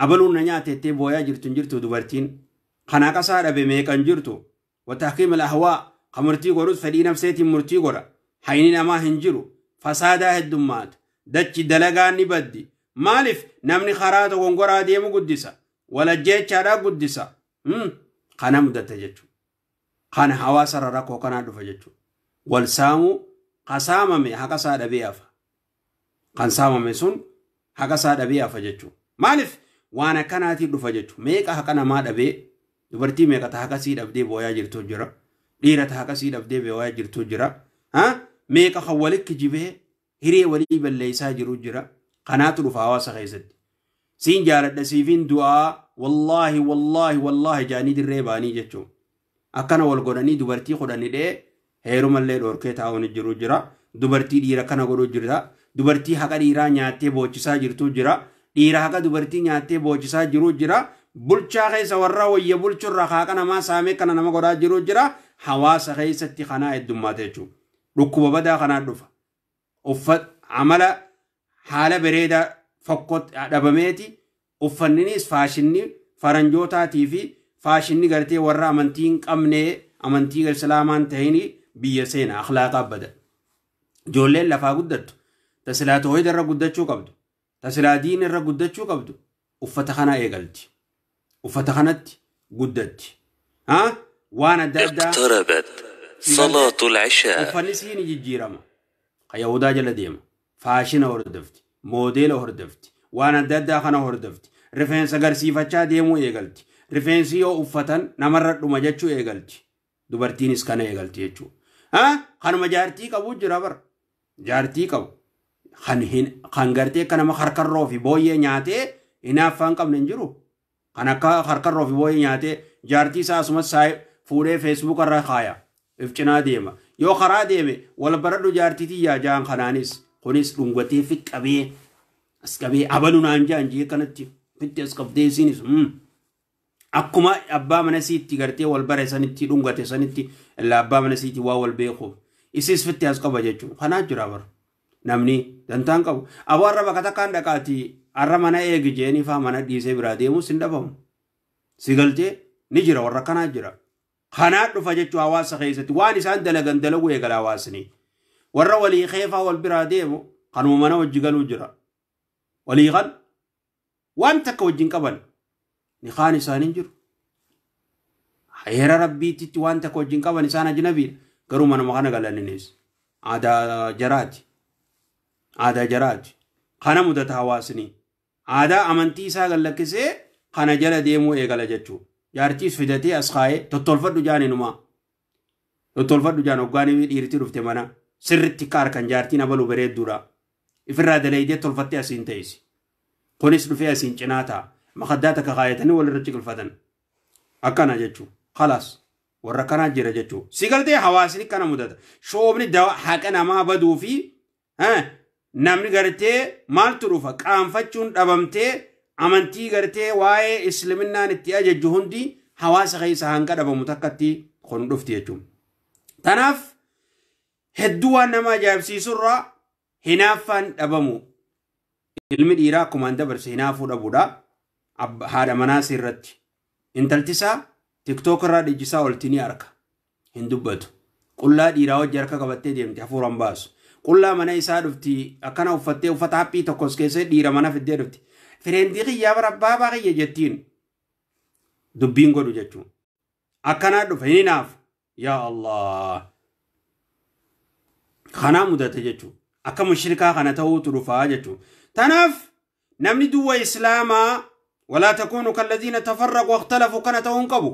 أبلون نياتي تبويا جرتون جرتو دوبرتين خناقة سارة بميكان جرتو وتحكيم الأهواء خمرتي غروز فدي نفسيتي مرتي غرا حيني نما هنجرو فسادا هدومات دچ دلغان نبدي مالف نمني خرات غونغورا ديمو قدسا ولا جيتشارا قدسا خانا مدته جچو خانا حواسر ركو كنا دفه جچو والسامو Ka saamame haqa isaa dhabee hafa. Kan saamame sun haqa isaa dhabee hafa jechuudha. Maaliif waan akkanaatiin dhufa jechuudha. Meeqa haqa namaa dhabee dubartii meeqa ta haqa sii dhabdee booyaa jirtu jira. Dhiira ta haqa sii dhabdee booyaa jirtu jira. Meeqa kan walitti jibee hiree walii balleessaa jiru jira. Kanaatu dhufa hawaasa keessatti. Siin jaaladha siifiin du'aa wallaahi wallaahi wallaahi jaanii dirree baanii jechuudha. Akkana wal godhanii dubartii kudhanidhee heerumallee dhoorkee taa'uun jiru jira. Dubartii dhiira kana godhuu jira. Dubartii haqa dhiiraa nyaattee boochisaa jirtu jira. Dhiira haqa dubartii nyaattee boochisaa jiru jira. Bulchaa keessa warra wayya bulchurra haqa namaa saamee kana nama godhaa jiru jira. Hawaasa keessatti kanaa heddummaata jechuudha. Dhukkuba badaa kanaa dhufa. Uffata amala haala bareedaa fokkot dhabameeti. Uffanninis faashinni faranjootaatii fi faashinni gartee warra amantii hin qabne amantii islaamaan ta'in biyya seena akhlaaqaa bada. Ijoolleen lafaa guddattu tasilaa toohida irra guddachuu qabdu tasilaa diin irra guddachuu qabdu uffata kana eegalti. Uffata kanatti guddatti. Waan adda addaa. اقتربت صلاة العشاء. Uffanni sii ni jijjiirama. Ka Yahudaa jala deema. Faashina hordofti. Moodeela hordofti. Waan adda addaa kana hordofti. Rifeensa garsiifachaa deemuu eegalti. Rifeensi yoo uffatan namarra dhuma jechuu eegalti. Dubartiinis kana eegalti jechuudha. Kanuma jaartii qabu jira bara. Jaartii qabu. Kan gartee akka nama harkarroo fi booyyee nyaatee hinaaffaa hin qabne hin jiru. Kan akka harkarroo fi booyyee nyaatee jaartii isaa asumas fuudhee feesbuuk irra kaaya. If cinaa deema. Yoo karaa deeme wal baradhu jaartii tiyyaa jaan kanaanis kunis dhungatee fi qabee as qabee abalu naan jaan jee kanatti fitti as qabdee isiinis akkuma abbaa mana siitti gartee wal bare sanitti dhungate sanitti illaa abbaa mana siitti waa wal beekuuf isis fitti as qaba jechuudha. Kanaa jira bara. Namni dantaan qabu. Aboo har'a bakka takkaan dhaqaati har'a mana eegi jeeni faa mana dhiisee biraa deemus hin dhabamu. Si galtee ni jira warra kanaa jira. Kanaa dhufa jechuun hawaasa keessatti waan isaan dalagan dalagu eegala hawaasni. Warra walii keefaa wal biraa deemu kanuma mana wajji galuu jira. Walii kan waan takka wajjin qaban nikaan isaanii jiru. Heera rabbiititti waan takka wajjin qaban isaan ajnabiidha. Garuu manuma kana galaninis aadaa jaraati. Aadaa jaraati. Kana mudata hawaasni. Aadaa amantii isaa gallakkisee kana jala deemuu eegala jechuudha. Jaartiis fidatee as kaa'ee tottolfadhu jaaninumaa. Tottolfadhu jaan hoggaanii dhiirti dhufte mana sirritti akka harkan jaartiin abaluu bareedduudha. Ifirraa dalaydee tolfattee asiin ta'isi. Kunis dhufee asiin cinaa ta'a. Makaddaa takka kaayatanii walirra ciqilfatan. Akkana jechuudha. Khalaas warra kanaa jira jechuudha. Si galtee hawaasni kana mudata. Shoobni haqa namaa baduu fi namni gartee maaltu dhufa qaanfachuun dhabamtee amantii gartee waa'ee isliminnaan itti ajajju hundi hawaasa keessa hanga dhabamu takkatti kun dhufti jechuudha. Tanaaf hedduu waan nama ajaa'ibsiisurraa hinaaffaan dhabamu. Ilmi dhiiraa akkuma hin dabarse hinaafuu dhabuudha. Haadha manaas irratti. Intalti isaa tiktook irraa dhiichisaa olti ni arka. Hin dubbatu. Qullaa dhiiraa wajji harka qabattee deemti hafuuraan baasu. Qullaa mana isaa dhufti akkana uffattee uffata haphii tokkos keessee dhiira mana fiddee dhufti. Fireentii kiyyaa bara baabaa kiyya jettiin dubbiin godhu jechuudha. Akkanaa dhufa hin hinaafu. Yaa Allah. Kanaa mudate jechuudha. Akka mushrikaa kana ta'uutu dhufaa jechuudha. Tanaaf namni duwwa islaamaa walaa takuunu kalladhiina tafarraqu waqtalafu kana ta'uu hin qabu.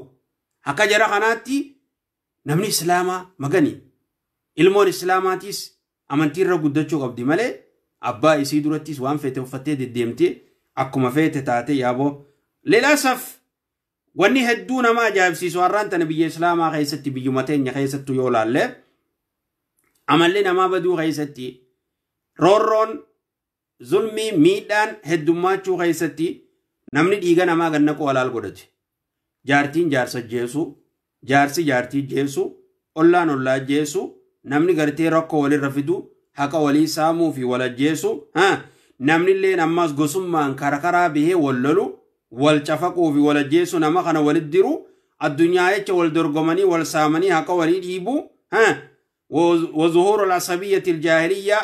Akka jara kanaatti namni islaamaa magani. Ilmoon islaamaatiis amantii irra guddachuu qabdi malee abbaa isii durattis waan feete uffattee deddeemtee akkuma feete taate yaaboo. Lilasaf wanni hedduu nama ajaa'ibsiisu har'aan tana biyya islaamaa keessatti biyyuma teenya keessattuu yoo laalle amalli namaa baduu keessatti roorroon zulmii miidhaan heddummaachuu keessatti namni dhiiga namaa gannaquu alaal godhate. Jaartiin jaarsa jeesu, jaarsi jaartii jeesu, ollaan ollaa jeesu, namni gartee rakkoo walirra fidu, haqa walii saamuu fi wal ajjeesu, namni illeen ammas gosummaan karaa karaa bahee wal lolu, wal cafaquu fi wal ajjeesu nama kana walit diru, addunyaa jecha wal dorgomanii wal saamanii haqa walii dhiibu, wazuhuuru al-asabiyyati al-jaahiliyya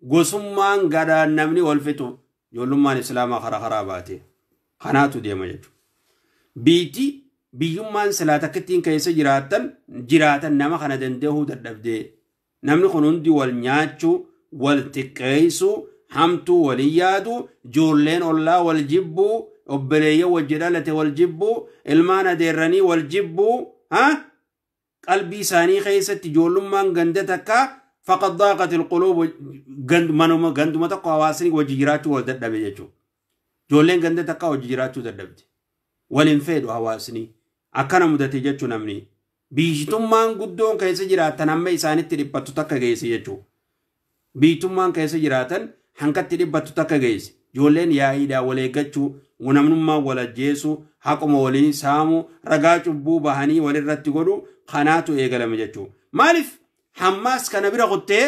gosummaan gadaan namni wal fixu ijoollummaan islaamaa karaa karaa baate. Kanaatu deema jechuudha. Biitti biyyummaan silaa takkittiin keessa jiraatan nama kana danda'uu dadhabdee Namni kun hundi wal nyaachuu, wal xiqqeessuu, hamtuu walii yaadu, ijoolleen ollaa wal jibbuu, obboleeyyan wajji dhalate wal jibbuu, ilmaan adeerranii wal jibbuu, qalbii isaanii keessatti ijoollummaan ganda takka faqad daaqat alquluub ganduma tokko hawaasni wajji jiraachuu wal dadhabe jechuudha. Ijoolleen ganda takka wajji jiraachuu dadhabde. Wal hin fedhu hawaasni. Akkana mudate jechuu namni. Biitummaan guddoon keessa jiraatan amma isaanitti dhiphattu takka geesse jechuudha. Biitummaan keessa jiraatan hankatti dhiphattu takka geesse. Ijoolleen yaa'iidhaan wal eeggachuu, namnummaan wal ajjeesuu, haquma waliin saamuu, ragaa cubbuu bahanii walirratti godhu kanaatu eegalame jechuudha. Maaliif hammaas kana bira kuttee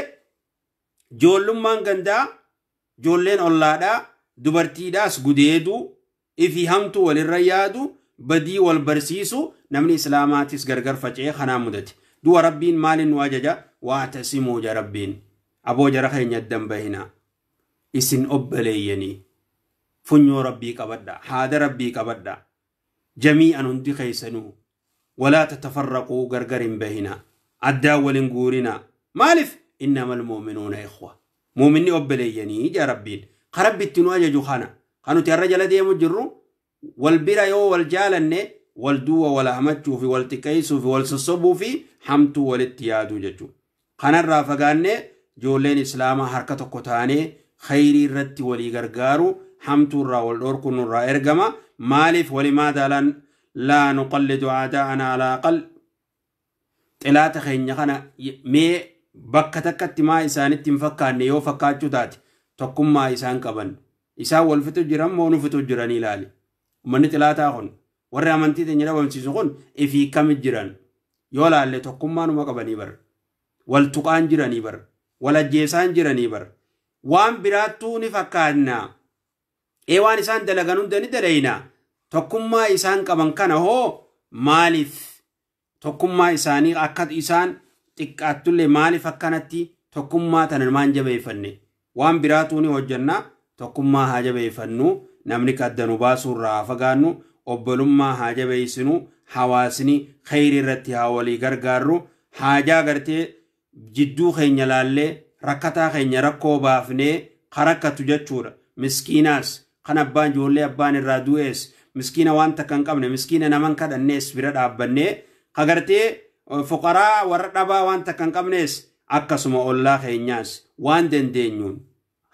ijoollummaan gandaa, ijoolleen ollaadhaa, dubartiidhaas gudeeduu, ifii hamtuu walirra yaadu, badii wal barsiisu, namni islaamaatis gargar faca'ee kanaa mudate. Du'a rabbiin maaliin nu ajaja? Waatasimuu ja rabbiin. Aboo jara keenya addan bahinaa. Isin obboleeyyanii. Funyoo rabbii qabadha. Haada rabbii qabadha. Jamii'an hundi keessanuu. Walaa tatafarraquu gargar hin bahinaa. Addaan wal hin guurinaa. Maaliif? Innamal mu'minuuna ikhwa. Muuminni obboleeyyanii ja rabbiin. Ka rabbi itti nu ajaju kana. Kan nuti har'a jala deemu jirru wal bira yoo wal jaalanne wal duwwa wal hamachuu fi wal xiqqeessuu fi wal sossobuu fi hamtuu walitti yaaduu jechuudha. Kanarraa fagaannee ijoolleen islaamaa harka tokko taanee khayrii irratti walii gargaaru hamtuu irraa wal dhorku nurraa ergama. Maaliif walimaadha laa nuqallidu aadaa'ana alaa aqal xilaata keenya kana mee bakka takkatti maa isaanitti hin fakkaanne yoo fakkaachuu taate tokkummaa isaan qaban. Isaan wal fixu jiran moo nu fixu jiranii ilaali. Uummanni xilaataa kun warri amantii teenya dhabamsiisu kun ifii kamit jiran yoo laalle tokkummaa numa qabanii bar. Wal tuqaan jiranii bar. Wal ajjeesaan jiranii bar. Waan biraattuu ni fakkaanna. Ee waan isaan dalagan hunda ni dalayna. Tokkummaa isaan qaban kana hoo maaliif tokkummaa isaanii akka isaan xiqqaattullee maaliif akkanatti tokkummaa tana maan jabeeffanne waan biraatuu ni hojjanna tokkummaa haa jabeeffannu namni kaddanu baasuurraa haa fagaannu obbolummaa haa jabeessinu hawaasni khayrii irratti haa walii gargaarru haajaa gartee jidduu keenya laallee rakkataa keenya rakkoo baafnee karakkatu jechuudha. Miskiinaas kan abbaan ijoollee abbaan irraa du'ees miskiina waan takka hin qabne miskiina naman kadhannees bira dhaabbannee kagartee fuqaraa warra dhabaa waan takka hin qabnees akkasuma ollaa keenyaas waan dandeenyuun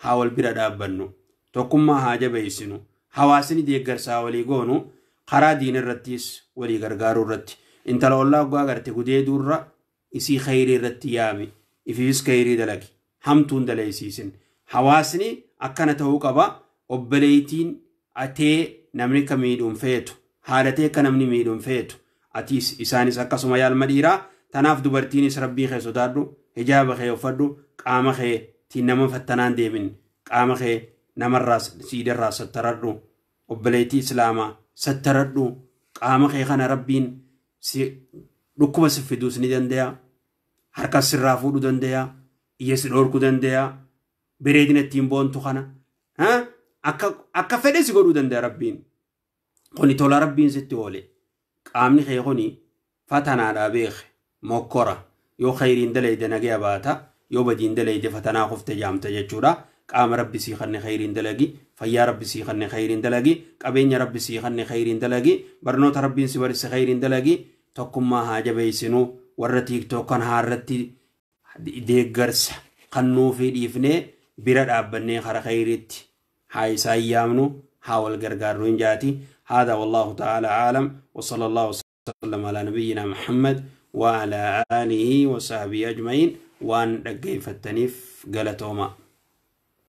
haa wal bira dhaabbannu tokkummaa haa jabeessinu hawaasni deeggarsaa walii goonu karaa diina irrattis walii gargaaruu irratti intala ollaa oggaa garte gudeeduurra isii khayrii irratti yaami ifiifis khayrii dalagi hamtuun dalaysiisin hawaasni akkana ta'uu qaba obboleeytiin atee namni ka miidhuun feetu haadhatee akka namni miidhuun feetu atiis isaanis akkasuma yaalma dhiiraa tanaaf dubartiinis rabbii kee sodaadhu hijaaba kee uffadhu qaama kee tiin nama fattanaan deemin qaama kee namarraa siidarraa sattaradhu obboleettii islaamaa sattaradhu qaama kee kana rabbiin dhukkuba si fiduus ni danda'a harka sirraa fuudhuu danda'a ija si dhorkuu danda'a bareedina ittiin boontu kana akka fedhe si godhuu danda'a rabbiin kuni tola rabbiin sitti oole qaamni kee kuni fatanaadhaa beeke mokkora yoo khayriin dalayde nagaya baata yoo badiin dalayde fatanaa kufte jaamta jechuudha. Qaama rabbi sii kanne khayriin dalagi fayyaa rabbi sii kanne khayriin dalagi qabeenya rabbi sii kanne khayriin dalagi barnoota rabbiin si barsiise khayriin dalagi tokkummaa haa jabeessinu warra tiiktook kan haarratti deeggarsa kannuufii dhiifnee bira dhaabbannee kara khayriitti haa isaan yaamnu haa wal gargaarru hin jaati. هذا والله تعالى أعلم وصلى الله وسلم على نبينا محمد وعلى آله وصحبه أجمعين وأن dhaggeeffattaniif galatooma.